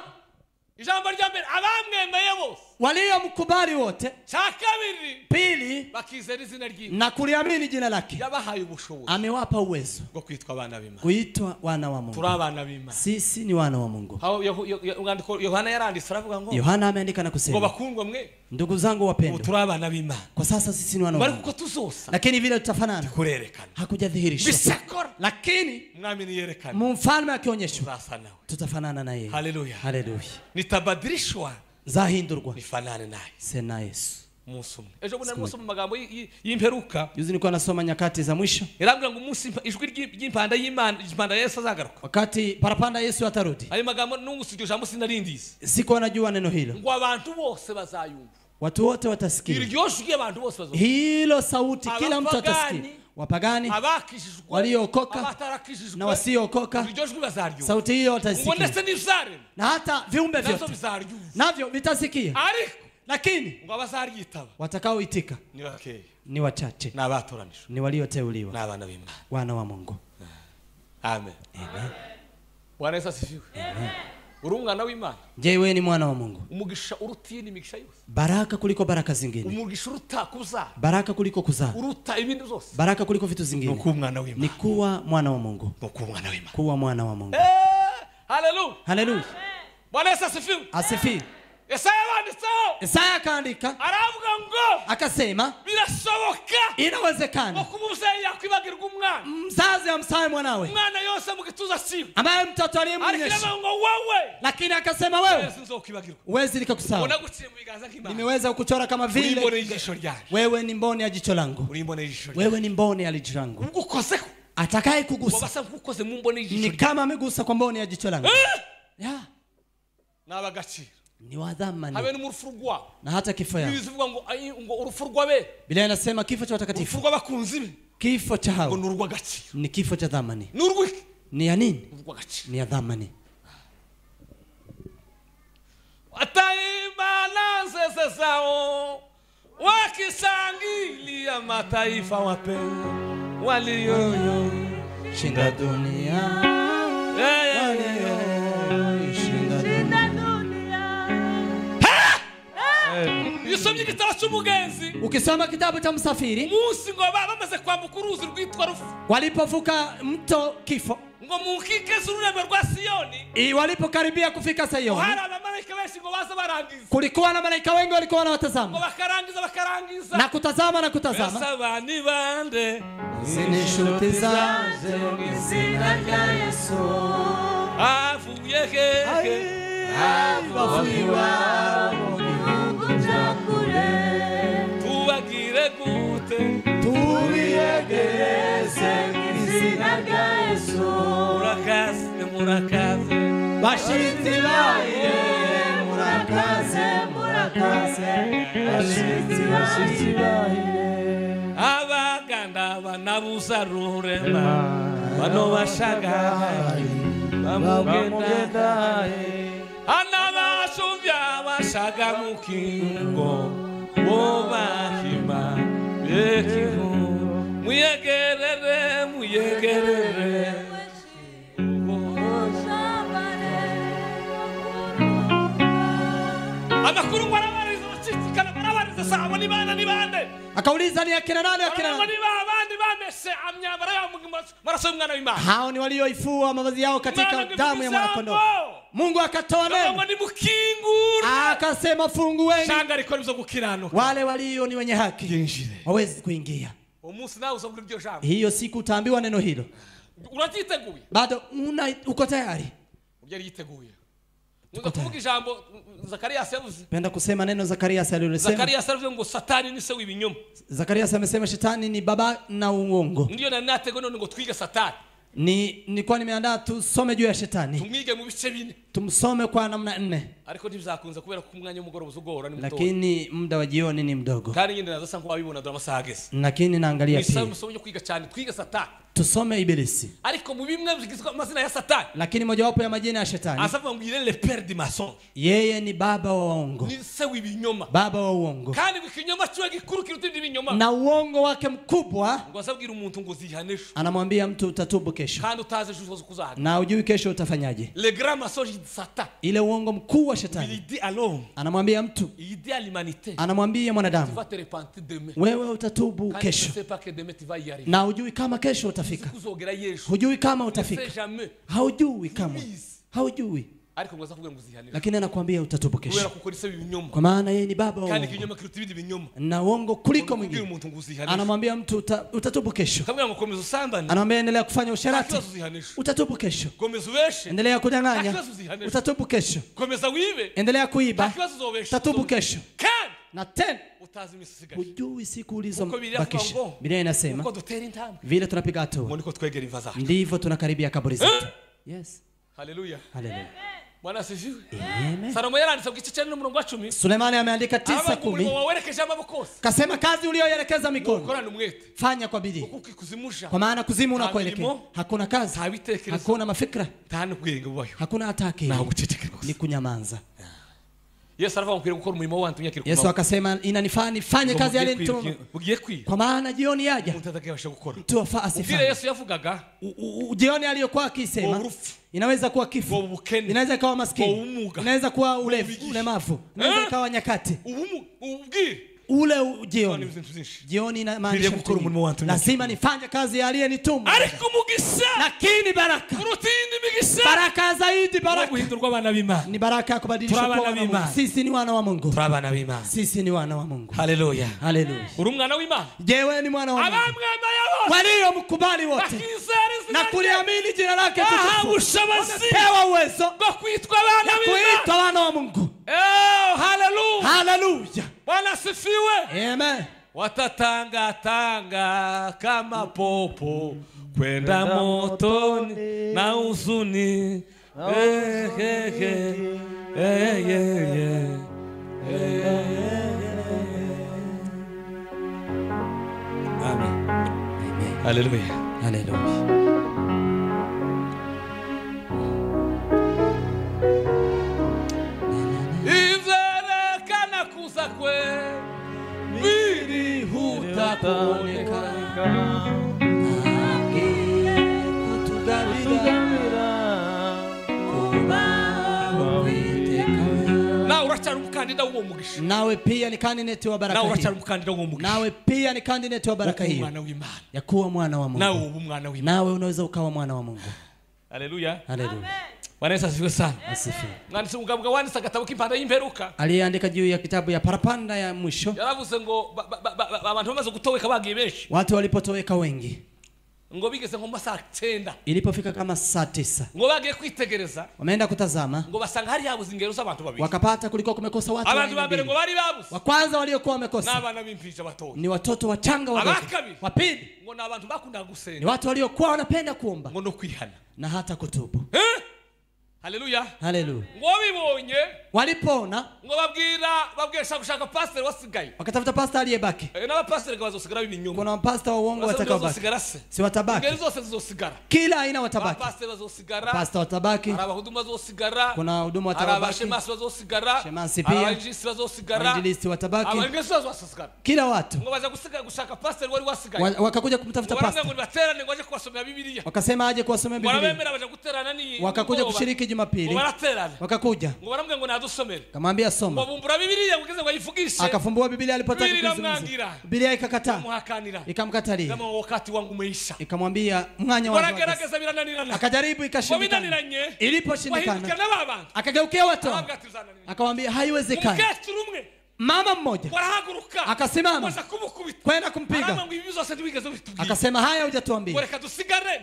ijambo rya mbere abamwemeye bose. Waliomkubali wote. Cha kabiri. Pili, bakizera izina rye. Na kuliamini jina lake. Yabahaye ubushobozi. Amewapa uwezo bwo kwitwa abana b'Imana. Kuitwa wana wa Mungu. Turi abana b'Imana. Sisi ni wana wa Mungu. Yohana yaranditse aravuga ngo Yohana ameandika na kusema ngo bakundwa mwe ndugu zangu wapendwa, turi abana b'Imana. Kwa sasa sisi ni wana wa Mungu. Kuko tuzosa. Lakini vile tutafanana. Kurerekana. Hakujadhihirishwa. Bisakora. Lakini mwami niyerekana. Mfalme akionyeshwa tutafanana na yeye. Haleluya. Haleluya. Nitabadilishwa. Zahindurwa. Nifanane naye. Sena Yesu. Umunsi umwe. Ejo bundi narimo magambo y'imperuka. Juzi nilikuwa nasoma nyakati za mwisho. Irambwira ngo umunsi ijwi ry'impanda y'Imana, impanda ya Yesu azagaruka. Wakati parapanda Yesu atarudi. Ayo magambo nungusi iryo jambo sinarindize. Sikuwa najua neno hilo. Ngo abantu bose bazayumva. Watu wote watasikia. Iryo jwi abantu bose bazumva. Hilo sauti kila mtu atasikia. Wapagani, waliookoka na wasiookoka, sauti hiyo watasikia. Na hata viumbe vyote navyo vitasikia. Lakini watakaoitika ni wachache, ni walioteuliwa, wana wa Mungu. Amen. Amen. Bwana Yesu asifiwe. Amen. Uri umwana w'Imana. Je, wewe ni mwana wa Mungu? Umugisha uruta imigisha yose. Baraka kuliko baraka zingine. Umugisha uruta kuzaa. Baraka kuliko kuzaa. Uruta ibintu byose. Baraka kuliko vitu zingine. Ni kuwa mwana w'Imana. Ni kuwa mwana wa Mungu. Ni kuwa mwana w'Imana. Kuwa mwana wa Mungu. Haleluya. Haleluya. Bwana Yesu asifiwe. Asifiwe. Yesaya yanditseho. Yesaya akaandika. Aravuga ngo akasema birashoboka. Inawezekana. Ko umubyeyi yakwibagirwa umwana. Mzazi amsahe mwanawe. Umwana yose mu gituza cyiwe. Ambaye mtoto aliyemnyonyesha. Ariko ngo wewe. Lakini akasema wewe. Huwezi nikakusahau. Naguciye mu biganza nk'Imana. Nimeweza kukuchora kama vile. Uri imbone y'ijisho ryanjye. Wewe ni mboni ya jicho langu. Uri imbone y'ijisho ryanjye. Wewe ni mboni ya jicho langu. Ugukozeho. Atakaye kugusa. Wabasa nkukoze mu mboni y'ijisho. Ni kama amegusa kwa mboni ya jicho langu. Ya. Nabagaciro. Ni wa dhamani. Habe n'urupfu rwabo. Na hata kifo yao. Bibiliya ivuga ngo urupfu rw'abe. Biblia inasema kifo cha watakatifu. Urupfu rw'abakunzi be. Kifo cha hao. Ngo n'urw'agaciro. Ni kifo cha dhamani. N'urw'iki? Ni ya nini? Urw'agaciro. Ni ya dhamani. Wataimba na nzeze zao wakishangilia mataifa wapendwa walio shinda dunia. Walio shinda dunia. Iyo igitabo cy'umugenzi, ukisoma kitabu cha msafiri, umunsi ngo bamaze kwambuka uruzi rwitwa rufu, walipovuka mto kifo, ngo mu nkike z'ururembo rwa Siyoni, walipokaribia kufika Sayoni, hari abamarayika benshi ngo baza barangiza. Kulikuwa na malaika wengi walikuwa wanawatazama. Ngo bakarangiza bakarangiza. Na kutazama na kutazama. Mbese ni bande? Izi inshuti zanje mu izina rya Yesu. Avuye hehe? Avuye iwabo mu gihugu cya kure. Tubagire gute? Tubiyegereze mu izina rya Yesu. Murakaze, murakaze. Bashitsi baye, murakaze, murakaze. Bashitsi, bashitsi baye. Abaganda banabuza rurema, bano bashagaye, bamugendaye. Anabashumbya bashaga mu kingo, bo bahima bekiho. Muyegerere, muyegerere. Amakuru ngo arabariza bacicikana, barabariza sabo ni bande ni bande. Akauliza ni akina nani akina nani? Ni babandi bameshe amyambaro yabo maraso y'umwana w'Imana. Hao ni walioifua mavazi yao katika damu ya mwana-kondoo. Mungu akatoa neno. Akasema fungueni. Shanga rikora ibyo gukiranuka. Wale walio ni wenye haki hawezi kuingia. Umunsi nawe uzavuga iryo jambo. Hiyo siku utaambiwa neno hilo. Uracyiteguye? Bado uko tayari? Yari yiteguye. Muza kuvuga ijambo Zakarias yavuze. Penda kusema neno Zakarias alilosema. Zakarias alivuze ngo Satani ni se w'ibinyoma. Zakarias amesema shetani ni baba na uongo. Ndiyo na natego none ngo twige Satani. Nilikuwa nimeandaa tusome juu ya shetani. Tumwige mu bice bine. Tumsome kwa namna 4. Ariko ntibizakunza kubera ko umwanya w'umugoroba uzugora ni muto. Lakini muda wa jioni ni mdogo. Kandi nyine naza nko wabibona dore amasaha ageze. Lakini naangalia pia. Nisome kwiga cyane twiga Satani. Tusome ibilisi. Ariko mu bimwe bigizwe amazina ya Satani. Lakini mojawapo ya majina ya shetani. Asavuga ngo il est le père du mensonge. Yeye ni baba wa uongo. Ni se w'ibinyoma. Baba wa uongo. Kandi ikinyoma cyo gikuru kiruta ibinyoma. Na uongo wake mkubwa. Ngo asabwira umuntu ngo zihane ejo. Anamwambia mtu utatubu kesho. Kandi utazi ejo uzakuzaga. Na ujui kesho utafanyaje. Le grand mensonge de Satan. Ile uongo mkuu wa shetani. Il dit à l'homme. Anamwambia mtu. Il dit à l'humanité. Anamwambia mwanadamu. Tu vas te repentir demain. Wewe utatubu kesho. Tu ne sais pas que demain tu vas y arriver. Na ujui kama kesho utafika. Hujui kama utafika. Haujui kama. Haujui. Lakini anakuambia utatubu kesho. Kwa maana yeye ni baba wa uongo. Na uongo kuliko mwingine. Anamwambia mtu utatubu kesho. Anamwambia endelea kufanya usherati. Utatubu kesho. Endelea kudanganya. Utatubu kesho. Endelea kuiba. Utatubu kesho. Na tena hujui siku ulizobakisha. Biblia inasema vile tunapiga hatua ndivyo tunakaribia kaburi zetu. Yes. Hallelujah. Hallelujah. Bwana asifiwe. Salomo yaranditse ku gice cya n'umurongo wa 10. Sulemani ameandika 9:10. Kasema kazi uliyoelekeza mikono fanya kwa bidii. Kwa maana kuzimu unakoelekea hakuna kazi, hakuna mafikra, hakuna hata akili. Ni kunyamaza. Yesu aravuga ngo gukora umurimo wantumye akiri. Yesu akasema inanifaa nifanye kazi alinituma. Kwa maana jioni yaja mtu afaa asifanye. Yesu yavugaga jioni aliyokuwa akisema inaweza kuwa kifo, inaweza kuwa maskini, inaweza kuwa ulemavu, inaweza kuwa nyakati. Ule jioni. Jioni inamaanisha lazima nifanye kazi aliyenituma. Lakini baraka. Baraka zaidi baraka. Ni baraka ya kubadilishwa kwa wana wa Mungu. Sisi ni wana wa Mungu. Sisi ni wana wa Mungu. Haleluya. Haleluya. Uri umwana w'Imana. Jewe ni mwana wa Mungu. Waliomkubali wote na kuliamini jina lake tukufu wamepewa uwezo wa kuitwa wana wa Mungu. Oh, haleluya. Haleluya. Bwana asifiwe. Amen. Watatanga tanga kama popo kwenda motoni na huzuni. Amen. Amen. Haleluya. Haleluya. Ivyerekana kuza kwe birihuta kuboneka. Agiye kutugabira kubaho kwiteka. Na uracyari umukandida. umukandida w'uwo mugisha. Nawe pia ni candidate wa baraka Nawe hiyo. uracyari umukandida w'uwo mugisha. Nawe pia ni candidate wa baraka hiyo. Umwana w'Imana. Ya kuwa mwana wa Mungu. Nawe uba umwana w'Imana. Nawe unaweza ukawa mwana wa Mungu. Haleluya. Haleluya. Bwana Yesu asifiwe sana. Asifiwe. Mwanditsi umugabo wanditse agatabo k'impanda y'imperuka. Aliyeandika juu ya kitabu ya parapanda ya mwisho. Yaravuze ngo abantu bamaze gutoweka bagiye benshi. Watu walipotoweka wengi. Ngo bigeze nko masaha 9. Ilipofika kama saa 9. Ngo bagiye kwitegereza. Wameenda kutazama. Ngo basanga hari yabuze ingero z'abantu babiri. Wakapata kulikuwa kumekosa watu. Abantu ba mbere ngo bari babuze. Wa kwanza waliokuwa wamekosa. N'abana b'impinja batoya. Ni watoto wachanga wadogo. Wa pili. Ngo n'abantu bakunda gusenga. Ni watu waliokuwa wanapenda kuomba. Ngo no kwihana. Na hata kutubu. Haleluya. Haleluya. Ngo bibonye walipona ngo babwira gushaka pastor wasigaye. Wakatafuta pastor aliyebaki. N'abapastor bazosigara b'ibinyoma. Kuna pastor wa uongo watakaobaki. Si watabaki. Ingeri zose zizosigara. Kila aina watabaki. Pastor bazosigara. Pastor watabaki. Abahudumu bazosigara. Kuna wahudumu watabaki. Abashemasi bazosigara. Shemasi pia. Abainjilisti bazosigara. Wainjilisti watabaki. Abainjilisti bazosigara. Kila watu. Ngo baza gusiga gushaka pastor wari wasigaye. Wakakuja kumtafuta pastor. Ngo baterane ngo aje kubasomera Bibiliya. Wakasema aje kuwasomea Bibiliya. Barabemera baje guterana ni. Wakakuja kushiriki Jumapili. Wakakuja. Ngo baramubwira ngo nadusomere. Kamwambia soma. Ngo bumbura Bibiliya ngo ngo ayivugishe. Akafumbua Bibiliya alipotaka kuizungumza. Bibiliya ikakataa. Ikamkatalia. Kama wakati wangu umeisha. Ikamwambia mwanya wangu. Baragerageza birananirana. Akajaribu ikashindikana. Iliposhindikana. Akageukia watu. Akamwambia haiwezekani. Mama mmoja akasimama kwenda kumpiga. Akasema haya hujatuambia.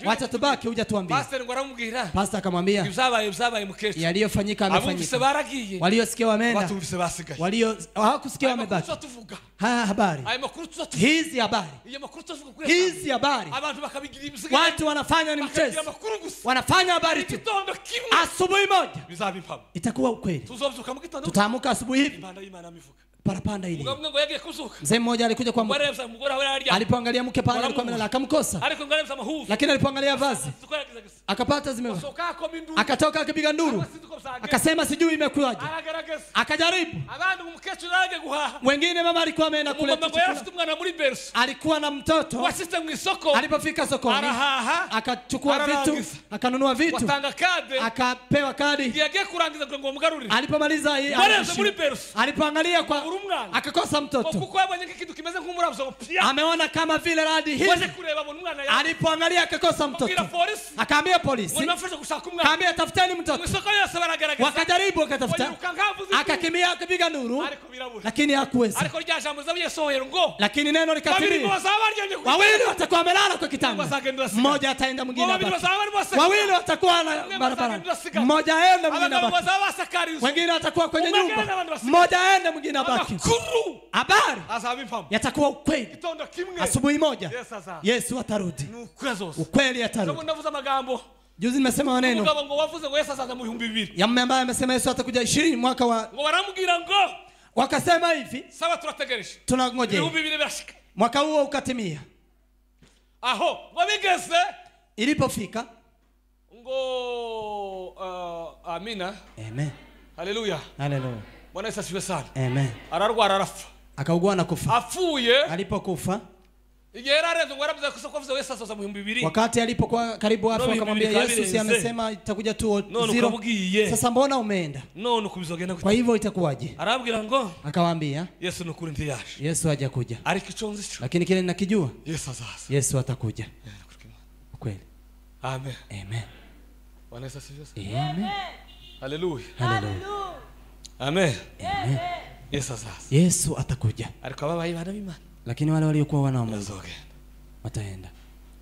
Wacha tubaki hujatuambia. Pastor akamwambia yaliyofanyika amefanyika. Waliosikia wameenda. Walio hawakusikia wamebaki. Haya habari. Hizi habari. Hizi habari. Watu wanafanya ni mchezo. Wanafanya habari tu. Asubuhi moja itakuwa ukweli. Tutaamka asubuhi hivi. Parapanda ile. Mzee mmoja alikuja kwa mke. Alipoangalia mke pale alikuwa amelala akamkosa. Lakini alipoangalia vazi akapata zimevaa. Akatoka akipiga nduru. Akasema sijui imekuwaje. Akajaribu. Wengine mama alikuwa ameenda kule. Alikuwa na mtoto. Alipofika sokoni akachukua vitu, akanunua vitu. Akapewa kadi. Alipomaliza alipoangalia kwa akakosa mtoto. Ameona kama vile radi hivi. Alipoangalia akakosa mtoto. Akaambia polisi. Akaambia tafuteni mtoto. Wakajaribu wakatafuta. Akakimbia akapiga nuru. Lakini hakuweza. Lakini neno likatimia. Wawili watakuwa wamelala kwa kitanda. Mmoja ataenda mwingine abaki. Wawili watakuwa barabarani. Mmoja aende mwingine abaki. Wengine watakuwa kwenye nyumba. Mmoja aende mwingine abaki. Habari yatakuwa ukweli. Asubuhi moja Yesu atarudi. Ukweli atarudi. Juzi nimesema maneno ya mume ambaye amesema Yesu atakuja 20 mwaka wa wakasema hivi tunangojea mwaka huo ukatimia. Aho wabigeze ilipofika ngo amina. Amen. Haleluya. Haleluya. Bwana Yesu asifiwe sana. Amen. Ararwara arapfa. Akaugua na kufa. Apfuye. Alipokufa Wakati alipokuwa karibu afa akamwambia Yesu si amesema itakuja tu zero. Sasa mbona umeenda? Kwa hivyo itakuwaje? Arabwira ngo akawaambia Yesu nukuri ndiyaje. Yesu hajakuja. Ariko ico Lakini kile ninakijua Yesu azaza. Yesu atakuja. Kweli. Amen. Amen. Bwana Yesu asifiwe. Amen. Haleluya. Haleluya. Amen. Amen. Yesu azaza. Yesu atakuja. Ariko ababaye bana b'Imana. Lakini wale waliokuwa wana wa Mungu wataenda.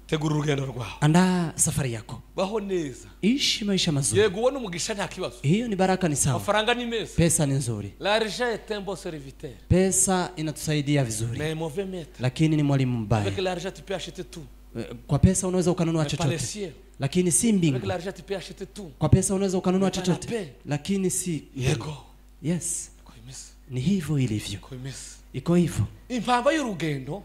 Tegura urugendo rwawe. Andaa safari yako. Baho neza. Ishi maisha mazuri. Yego ubona umugisha nta kibazo. Hiyo ni baraka, ni sawa. Amafaranga ni meza. Pesa ni nzuri. L'argent est un bon serviteur. Pesa inatusaidia vizuri. Mais mauvais maître. Lakini ni mwalimu mbaya. Avec l'argent tu peux acheter tout. Kwa pesa unaweza ukanunua chochote. Lakini si mbingu. Avec l'argent tu peux acheter tout. Kwa pesa unaweza ukanunua chochote. Lakini si yego. Yes. Ni hivyo ilivyo. Iko hivyo. Impamba y'urugendo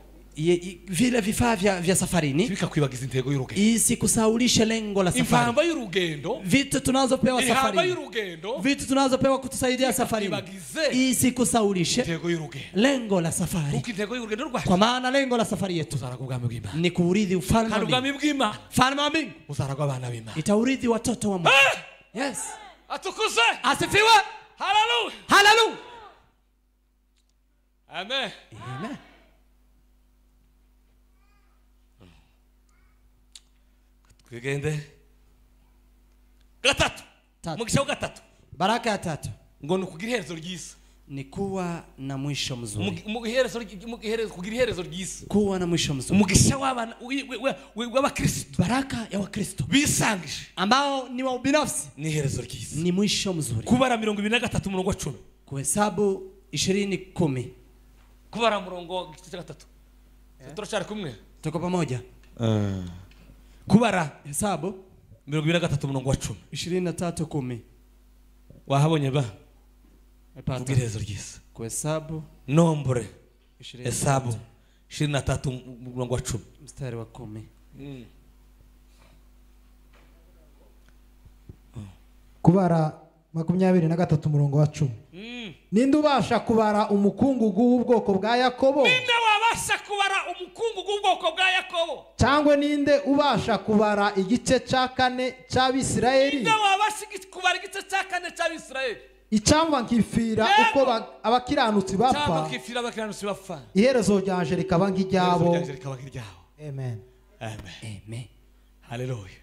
vile vifaa vya safarini bikakwibagiza intego y'urugendo. Isikusaulishe lengo la safari. Impamba y'urugendo, vitu tunazopewa safari. Impamba y'urugendo, vitu tunazopewa kutusaidia safari. Isikusaulishe intego y'urugendo, lengo la safari. Intego y'urugendo rwacu. Kwa maana lengo la safari yetu ni kuurithi ufalme wa mbingu. Ufalme wa mbingu uzaragwa abana b'Imana. Itaurithi watoto wa Mungu. Yes. Atukuze. Asifiwe. Hallelujah. Hallelujah. Amen. Amen. Twigende. Gatatu. Umugisha wa gatatu. Baraka ya tatu. Ngo ni ukugira iherezo ryiza. Ni kuwa na mwisho mzuri. Kugira iherezo ryiza. Kuwa na mwisho mzuri. Umugisha w'abana w'abakristo. Baraka ya Wakristo bisangije ambao ni wa ubinafsi ni iherezo ryiza. Ni mwisho mzuri. Kubara 23 umurongo wa 10. Kuhesabu 20:10. Kubara murongo gice cya gatatu. Turacyari kumwe? Tuko pamoja. Kubara Hesabu 23 umurongo wa 10. 23:10. Wahabonye ba? Kugira iherezo ryiza. Kuhesabu Nombre Hesabu 23 umurongo wa 10. Mstari wa 10. Kubara 23 umurongo wa 10. Ninde ubasha kubara umukungugu w'ubwoko bwa Yakobo? Ninde wabasha kubara umukungugu w'ubwoko bwa Yakobo? Cyangwa ninde ubasha kubara igice cya kane cy'Abisirayeli? Ninde wabasha kubara igice cya kane cy'Abisirayeli? Icyangwa nkifira uko abakiranutsi bapfa. Cyangwa nkifira abakiranutsi bapfa. Iherezo ryanje rikaba nk'iryabo. Amen. Amen. Amen. Haleluya.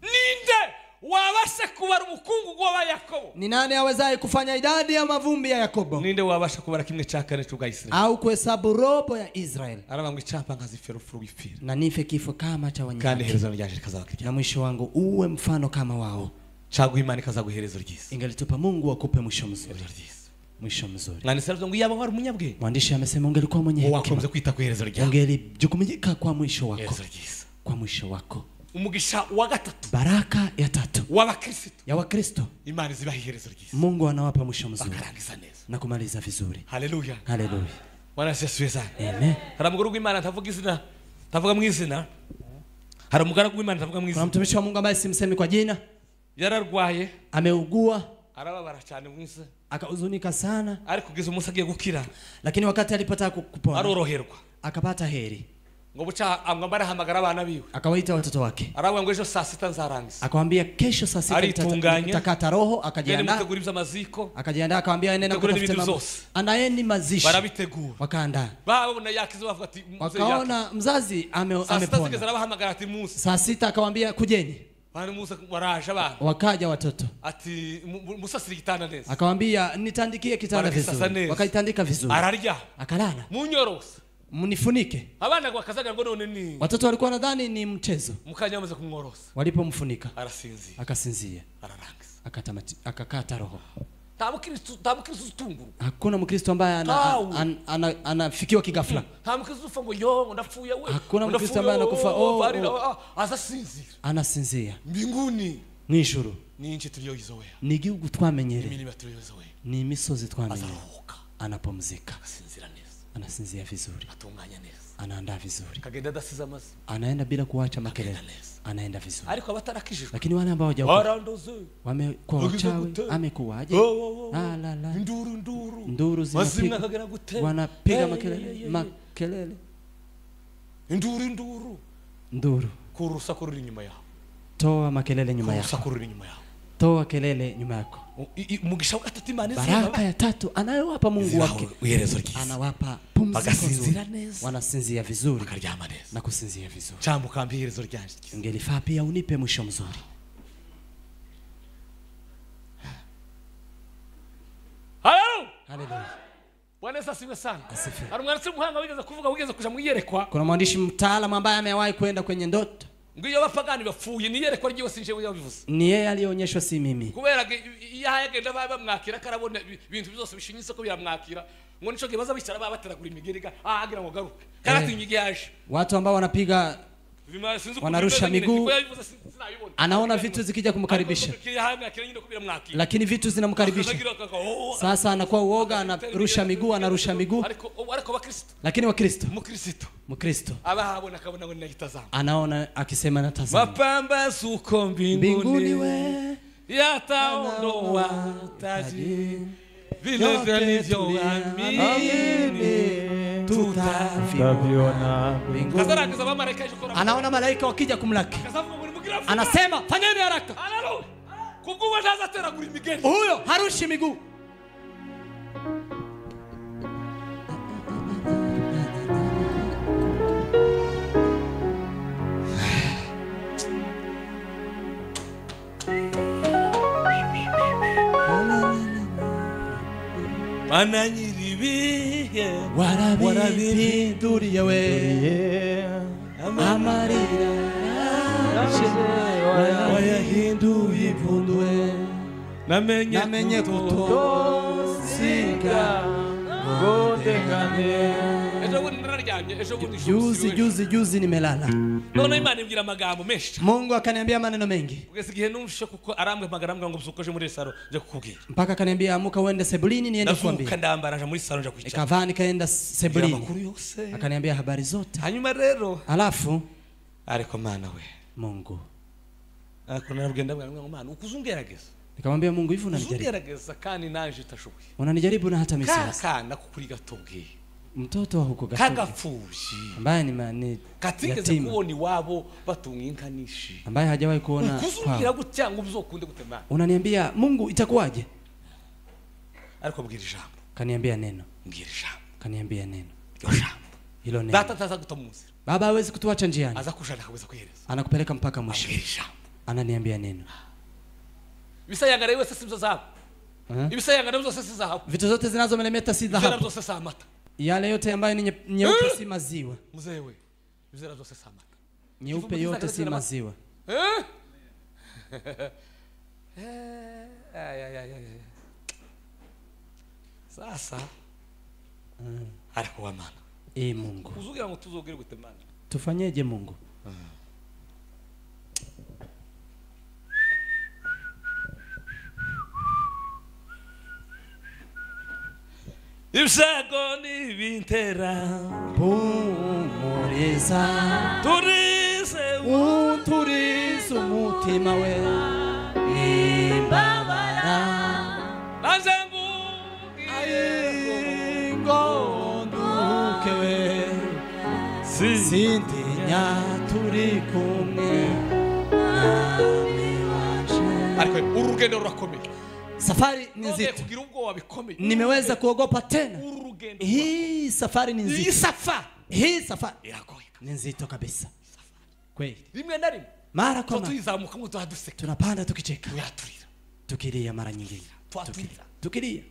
Ninde wabasha kubara umukungugu wa Yakobo? Ni nani awezaye kufanya idadi ya mavumbi ya Yakobo? Ninde wabasha kubara kimwe cya kane cy'ubwa Israeli? Au kuhesabu robo ya Israeli? Aravuga ngo icyampa nkazifera urupfu rw'ipfira. Na nife kifo kama cha wenye Kandi haki. iherezo ryanje rikazaba nk'iryabo. Na mwisho wangu uwe mfano kama wao. Cyangwa Imana ikazaguha iherezo ryiza. Ingelitupa Mungu akupe mwisho mzuri. Mwisho mzuri. Mwanditsi aravuga ngo iyaba wari umunyabwenge. Mwandishi amesema ungelikuwa mwenye hekima. Wakomeza kwita ku iherezo ryawe. Ungelijukumika kwa mwisho wako. Iherezo ryiza. Kwa mwisho wako. Umugisha wa gatatu. Baraka ya tatu. W'abakristo. Ya Wakristo. Imana izibaha iherezo ryiza. Mungu anawapa mwisho mzuri. Bakarangiza neza. Na kumaliza vizuri. Haleluya. Haleluya. Bwana asifiwe sana. Amen. Hari umugaragu w'Imana ntavuga izina. Ntavuga mu izina. Hari umugaragu w'Imana ntavuga mu izina. Kuna mtumishi wa Mungu ambaye simsemi kwa jina. Yararwaye. Ameugua. Arababara cyane mu isi. Akahuzunika sana. Ariko kugeza umunsi agiye gukira. Lakini wakati alipata kupona. Aroroherwa. Akapata heri. Ngo buca amwambara hamagara abana biwe. Akawaita watoto wake. Aravuga ngo ejo saa sita nzarangiza. Akamwambia kesho saa sita nitakata roho. Akajiandaa. Mutegura iby'amaziko. Akajiandaa akamwambia nenda kutafuta mambo. Andaeni mazishi. Barabitegura. Wakaandaa. Babona yakize bavuga ati wakaona mzazi amepona. Saa sita zigeze arabahamagara ati Musa. Saa sita akamwambia kujeni. Bari Musa waraje abana. Wakaja watoto. Ati musasire igitanda neza. Akamwambia nitandikie kitanda vizuri. Wakaitandika vizuri. Ararya. Akalala. Munyorose. Mnifunike. Abana bakazaga ngo none ni. Watoto walikuwa nadhani ni mchezo. Mukanya bamaze kumworosa. Walipomfunika. Arasinzira. Akasinzia. Ararangiza. Akakata roho. Nta mukristo utungurwa. Hakuna mkristo ambaye anafikiwa kigafla. Nta mukristo ufa ngo yo ndapfuye we. Hakuna mkristo ambaye anakufa oh. Azasinzira. Anasinzia. Mbinguni. Mw'ijuru. Ni nchi tuliyoizoea. Ni gihugu twamenyereye. Milima tuliyoizoea. Ni misozi twamenyereye. Azaruhuka. Anapumzika. Asinzira neza. Anasinzia vizuri. Atunganya neza. Anaandaa vizuri. Kagenda adasiza amazi. Anaenda bila kuacha makelele. Anaenda vizuri. Ariko abatarakijijwe. Lakini wale ambao hawajaokoka wamekuwa wachawi, amekuwaje? La la la. Nduru nduru. Nduru zinapiga. Wanapiga makelele, makelele. Nduru nduru. Nduru. Kurusa kururi nyuma yao. Toa makelele nyuma yako. Kurusa kururi nyuma yao. Toa kelele nyuma yako. Umugisha wa gatatu Imana Baraka ya tatu anayowapa Mungu wake. Anawapa pumziko nzuri. Wanasinzia vizuri. Bakaryama neza. Na kusinzia vizuri. Cyangwa ukampa iherezo ryanje. Ingelifaa pia unipe mwisho mzuri. Haleluya. Haleluya. Bwana Yesu asifiwe sana. Hari umwanditsi w'umuhanga wigeze kuvuga wigeze kuja mu iyerekwa. Kuna mwandishi mtaalamu ambaye amewahi kwenda kwenye ndoto. Ngo iyo abapagani bapfuye ni iyerekwa ryiwe sinje yabivuze. Ni yeye alionyeshwa si mimi. Kubera iyo yagenda bamwakira karabona ibintu byose bishinyitse ko biramwakira. Ngo nico gihe baza bicara babateragura imigeri agira ngo garuke. Karatinya igihe yaje. Watu ambao wanapiga wanarusha miguu, anaona vitu zikija kumkaribisha, lakini vitu zinamkaribisha. Sasa anakuwa uoga, anarusha miguu, anarusha miguu. Lakini Wakristo, Mkristo anaona akisema natazama, mapambazuko mbinguni we yataondoa taji vile vilivyoamini tutaviona. Anaona malaika wakija kumlaki, anasema fanyeni haraka. Huyo harushi miguu. Mana nyiribihe warabihinduriye we amarira wayahinduye impundu namenye kutosiga ngo Juzi juzi juzi nimelala. None Imana imbwira amagambo menshi. Mungu akaniambia maneno mengi. Kugeza igihe numvishe kuko arambwira ngo mzuka muri salo nje kukubwira. Mpaka akaniambia amuka uende sebulini niende kuambia. Ndazuka ndambara nje muri salo nje kwicara. Nikavaa nikaenda sebulini. Akaniambia habari zote. Hanyuma rero alafu ariko Mana we Mungu. Ariko narabwira ndabwira ngo Mana ukuzungerageza. Nikamwambia Mungu hivi unanijaribu. Uzungerageza kandi nanje utashoboye. Unanijaribu na hata mimi siwezi. Kana kukuri gatobwiye. Mtoto wa huko Gatobi kagapfubyi ambaye ni katigeze kubona iwabo batunga inka nishi ambaye hajawahi kuona kuzungira gutya ngo uzokunde gutemana. Unaniambia Mungu itakuwaje? Ariko mbwira ijambo. Kaniambia neno. Mbwira ijambo. Kaniambia neno. Ijambo. Hilo neno. Data taza gutamuzira. Baba hawezi kutuacha njiani. Aza kushana akaweza kuhereza. Anakupeleka mpaka mwisho. Ananiambia neno. Ibisayangara yose si zahabu. Ibisayangara byose si zahabu. Vitu zote zinazomelemeta si dhahabu. Byose si amata. Yale yote ambayo ni nyeupe si maziwa. Mzewe. Ibizera byose si amata. Nyeupe yote si maziwa. Ay. Sasa. Ariko wa Mana. Mungu. Uzugira ngo tuzogere gutemana. Tufanyeje Mungu? Ibyago nibintera pumuriza turize uturize umutima we imbabara naje ngubwire ngo nduhuke we sintinya turi kumwe nami waje. Ariko urugendo rurakomeye. Safari ni nzito. Nimeweza kuogopa tena. Hii safari ni nzito. Hii safari ni nzito kabisa. Kweli. Mara kwa mara tunapanda tukicheka. Tukilia mara nyingine. Tukilia.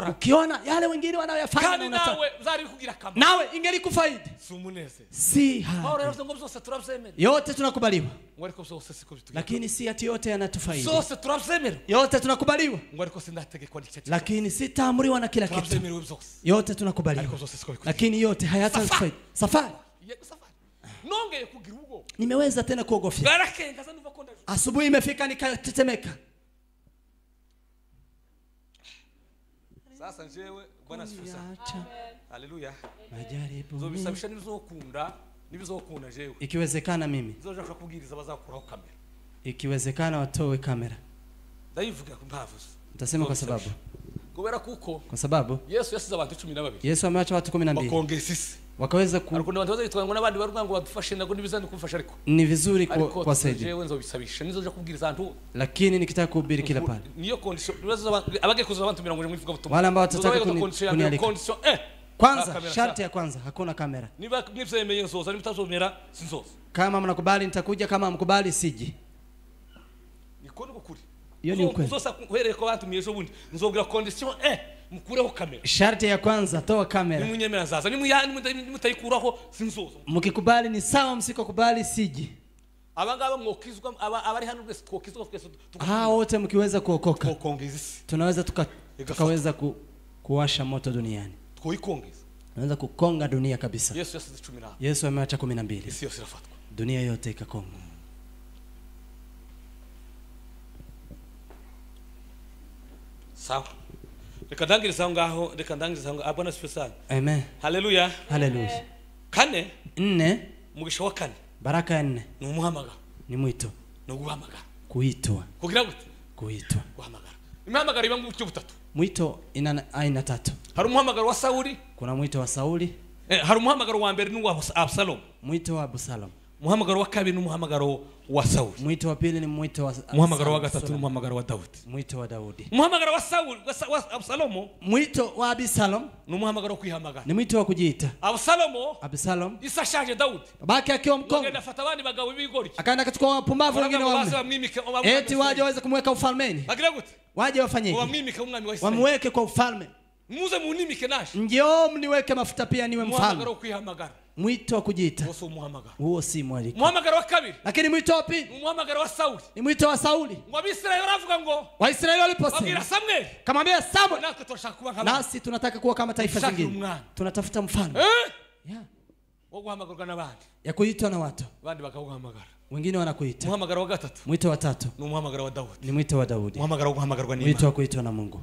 Ukiona yale wengine wanayoyafanya na unataka. Nawe ingelikufaidi. Si haya. Yote tunakubaliwa. Lakini si ati yote yanatufaidi. Yote tunakubaliwa. Lakini sitaamriwa na kila kitu. Yote tunakubaliwa. Lakini yote hayatatufaidi. Safari. Nimeweza tena kuogofya. Asubuhi imefika nikatetemeka. Sasa njewe Bwana asifiwe sana. Haleluya. Majaribu. Nzobisabisha nibizokunda, nibizokunda jewe. Ikiwezekana mimi. Nzoja kubwiriza bazakuraho kamera. Ikiwezekana watoe kamera. Ndayivuga ku mpavu. Nitasema kwa sababu. Kubera kuko. Kwa sababu Yesu yasize abantu 12. Yesu ameacha watu 12. Bakongeza sisi. Wakaweza ku Ariko abantu bazitwa ngo nabandi baruga ngo badufashe nago nibizandi kumfasha ariko. Ni vizuri kwa saidia. Jewe nzobisabisha nizoja kubwiriza abantu. Lakini nikitaka kuhubiri kila pale. Niyo condition abage kuza abantu 40 mwivuga butumwa. Wale ambao watataka kunialika. Condition Kwanza sharti ya kwanza hakuna kamera. Niba nipsemeye nzoza nimutazomera sinzoza. Kama mnakubali nitakuja, kama mkubali siji. Niko nukuri. Hiyo ni ukweli. Nzosa kuhereye ko bantumiye ejo bundi nzobwira condition mkureho kamera. Sharti ya kwanza toa kamera. Nimunyemera zaza nimutayikuraho sinzoza. Mkikubali ni sawa, msikokubali siji. Abangaba mwokizwa abari hano twese twokizwa twese. Hao wote mkiweza kuokoka. Tunaweza tukaweza kuwasha moto duniani. Tuikongeza. Tunaweza kukonga dunia kabisa. Yesu yasize 12. Yesu ameacha 12. Isi yose irafatwa. Dunia yote ikakonga. Sawa. Reka ndangiriza ngaho, reka ndangiriza ngaho. Bwana asifiwe sana. Amen. Haleluya. Haleluya. Kane? Nne. Umugisha wa kane. Baraka ya nne. Ni umuhamagaro. Ni mwito. Ni uguhamagara. Kuitwa. Kugira gute? Kuitwa. Guhamagara. Imihamagaro iba mu buryo butatu. Mwito ina aina tatu. Hari umuhamagaro wa Sauli. Kuna mwito wa Sauli. Hari umuhamagaro wa mbere n'uwa Absalom. Mwito wa Absalom. Umuhamagaro wa kabiri ni umuhamagaro wa Sauli. Mwito wa pili ni mwito wa Umuhamagaro wa gatatu ni umuhamagaro wa Daudi. Mwito wa Daudi. Umuhamagaro wa Sauli wa Absalomo. Mwito wa Absalom ni umuhamagaro wo kwihamagara. Ni mwito wa kujiita. Absalomo Absalom isashaje Daudi. Babake akiwa mkongo. Ngenda afata abandi bagabo b'ibigoryi. Akaenda akachukua wapumbavu wengine wanne. Eti waje waweze kumweka ufalmeni. Bagira gute? Waje wafanyeje? Wamwimike umwami wa Israeli. Wamweke kwa ufalme. Muze munimike naje. Njoo mniweke mafuta pia niwe mfalme. Umuhamagaro wo kwihamagara. Mwito wa kujiita. Huo si mwaliko. Umuhamagaro wa kabiri. Lakini mwito wa pili umuhamagaro wa Sauli. Ni mwito wa Sauli. Ngo Abisirayeli baravuga ngo Waisraeli waliposema, babwira Samuel, kamwambia Samuel, natwe turashaka kuba nk'abandi. Nasi tunataka kuwa kama taifa zingine. Tunatafuta mfalme. Yeah. Wo guhamagarwa n'abandi. Ya kuitwa na watu. Abandi bakaguhamagara. Wengine wanakuita. Umuhamagaro wa gatatu. Mwito wa tatu. Ni umuhamagaro wa Daudi. Ni mwito wa Daudi. Umuhamagaro wo guhamagarwa n'Imana. Mwito wa kuitwa na Mungu.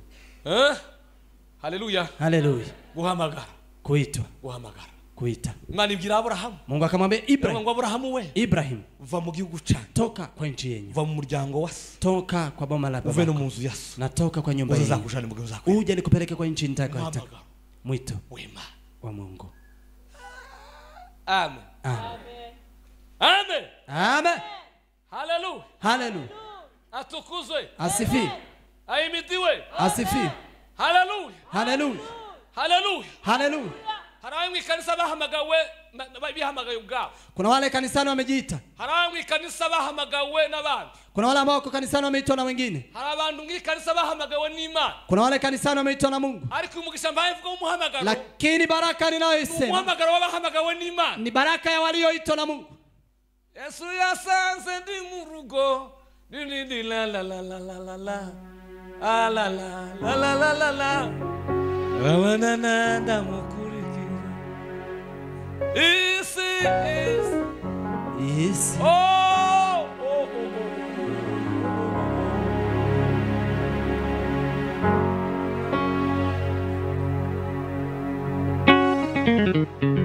Haleluya. Haleluya. Guhamagara. Kuitwa. Guhamagara. Kuita. Imana ibwira Aburahamu. Mungu akamwambia Ibrahim. Ngo Aburahamu we. Ibrahim, va mu gihugu cyanyu. Toka kwa nchi yenu. Va mu muryango wa so. Toka kwa boma la baba. Uve no mu nzu ya so. Na toka kwa nyumba yenu. Uzakujana mu gihugu zako. Uje nikupeleke kwa nchi nitakayotaka. Mwito wema wa Mungu. Amen. Amen. Amen. Amen. Haleluya. Haleluya. Atukuzwe. Asifiwe. Ahimidiwe. Asifiwe. Haleluya. Haleluya. Haleluya. Haleluya. Hari mu ikanisa bahamagawe bihamagaye ubwabo. Kuna wale kanisani wamejiita. Hari mu ikanisa bahamagawe n'abandi. Kuna wale ambao wako kanisani wameitwa na wengine. Hari abantu mu ikanisa bahamagawe n'Imana. Kuna wale kanisani wameitwa na Mungu. Ariko umugisha mbaye mvuga umuhamagaro. Lakini baraka ninayoisema umuhamagaro w'abahamagawe n'Imana ni baraka ya walioitwa na Mungu. Yesu yasanze ndi mu rugo ni la la la la la la la la la la la la la la la la. Isi is Isi. Oh, oh, oh, oh.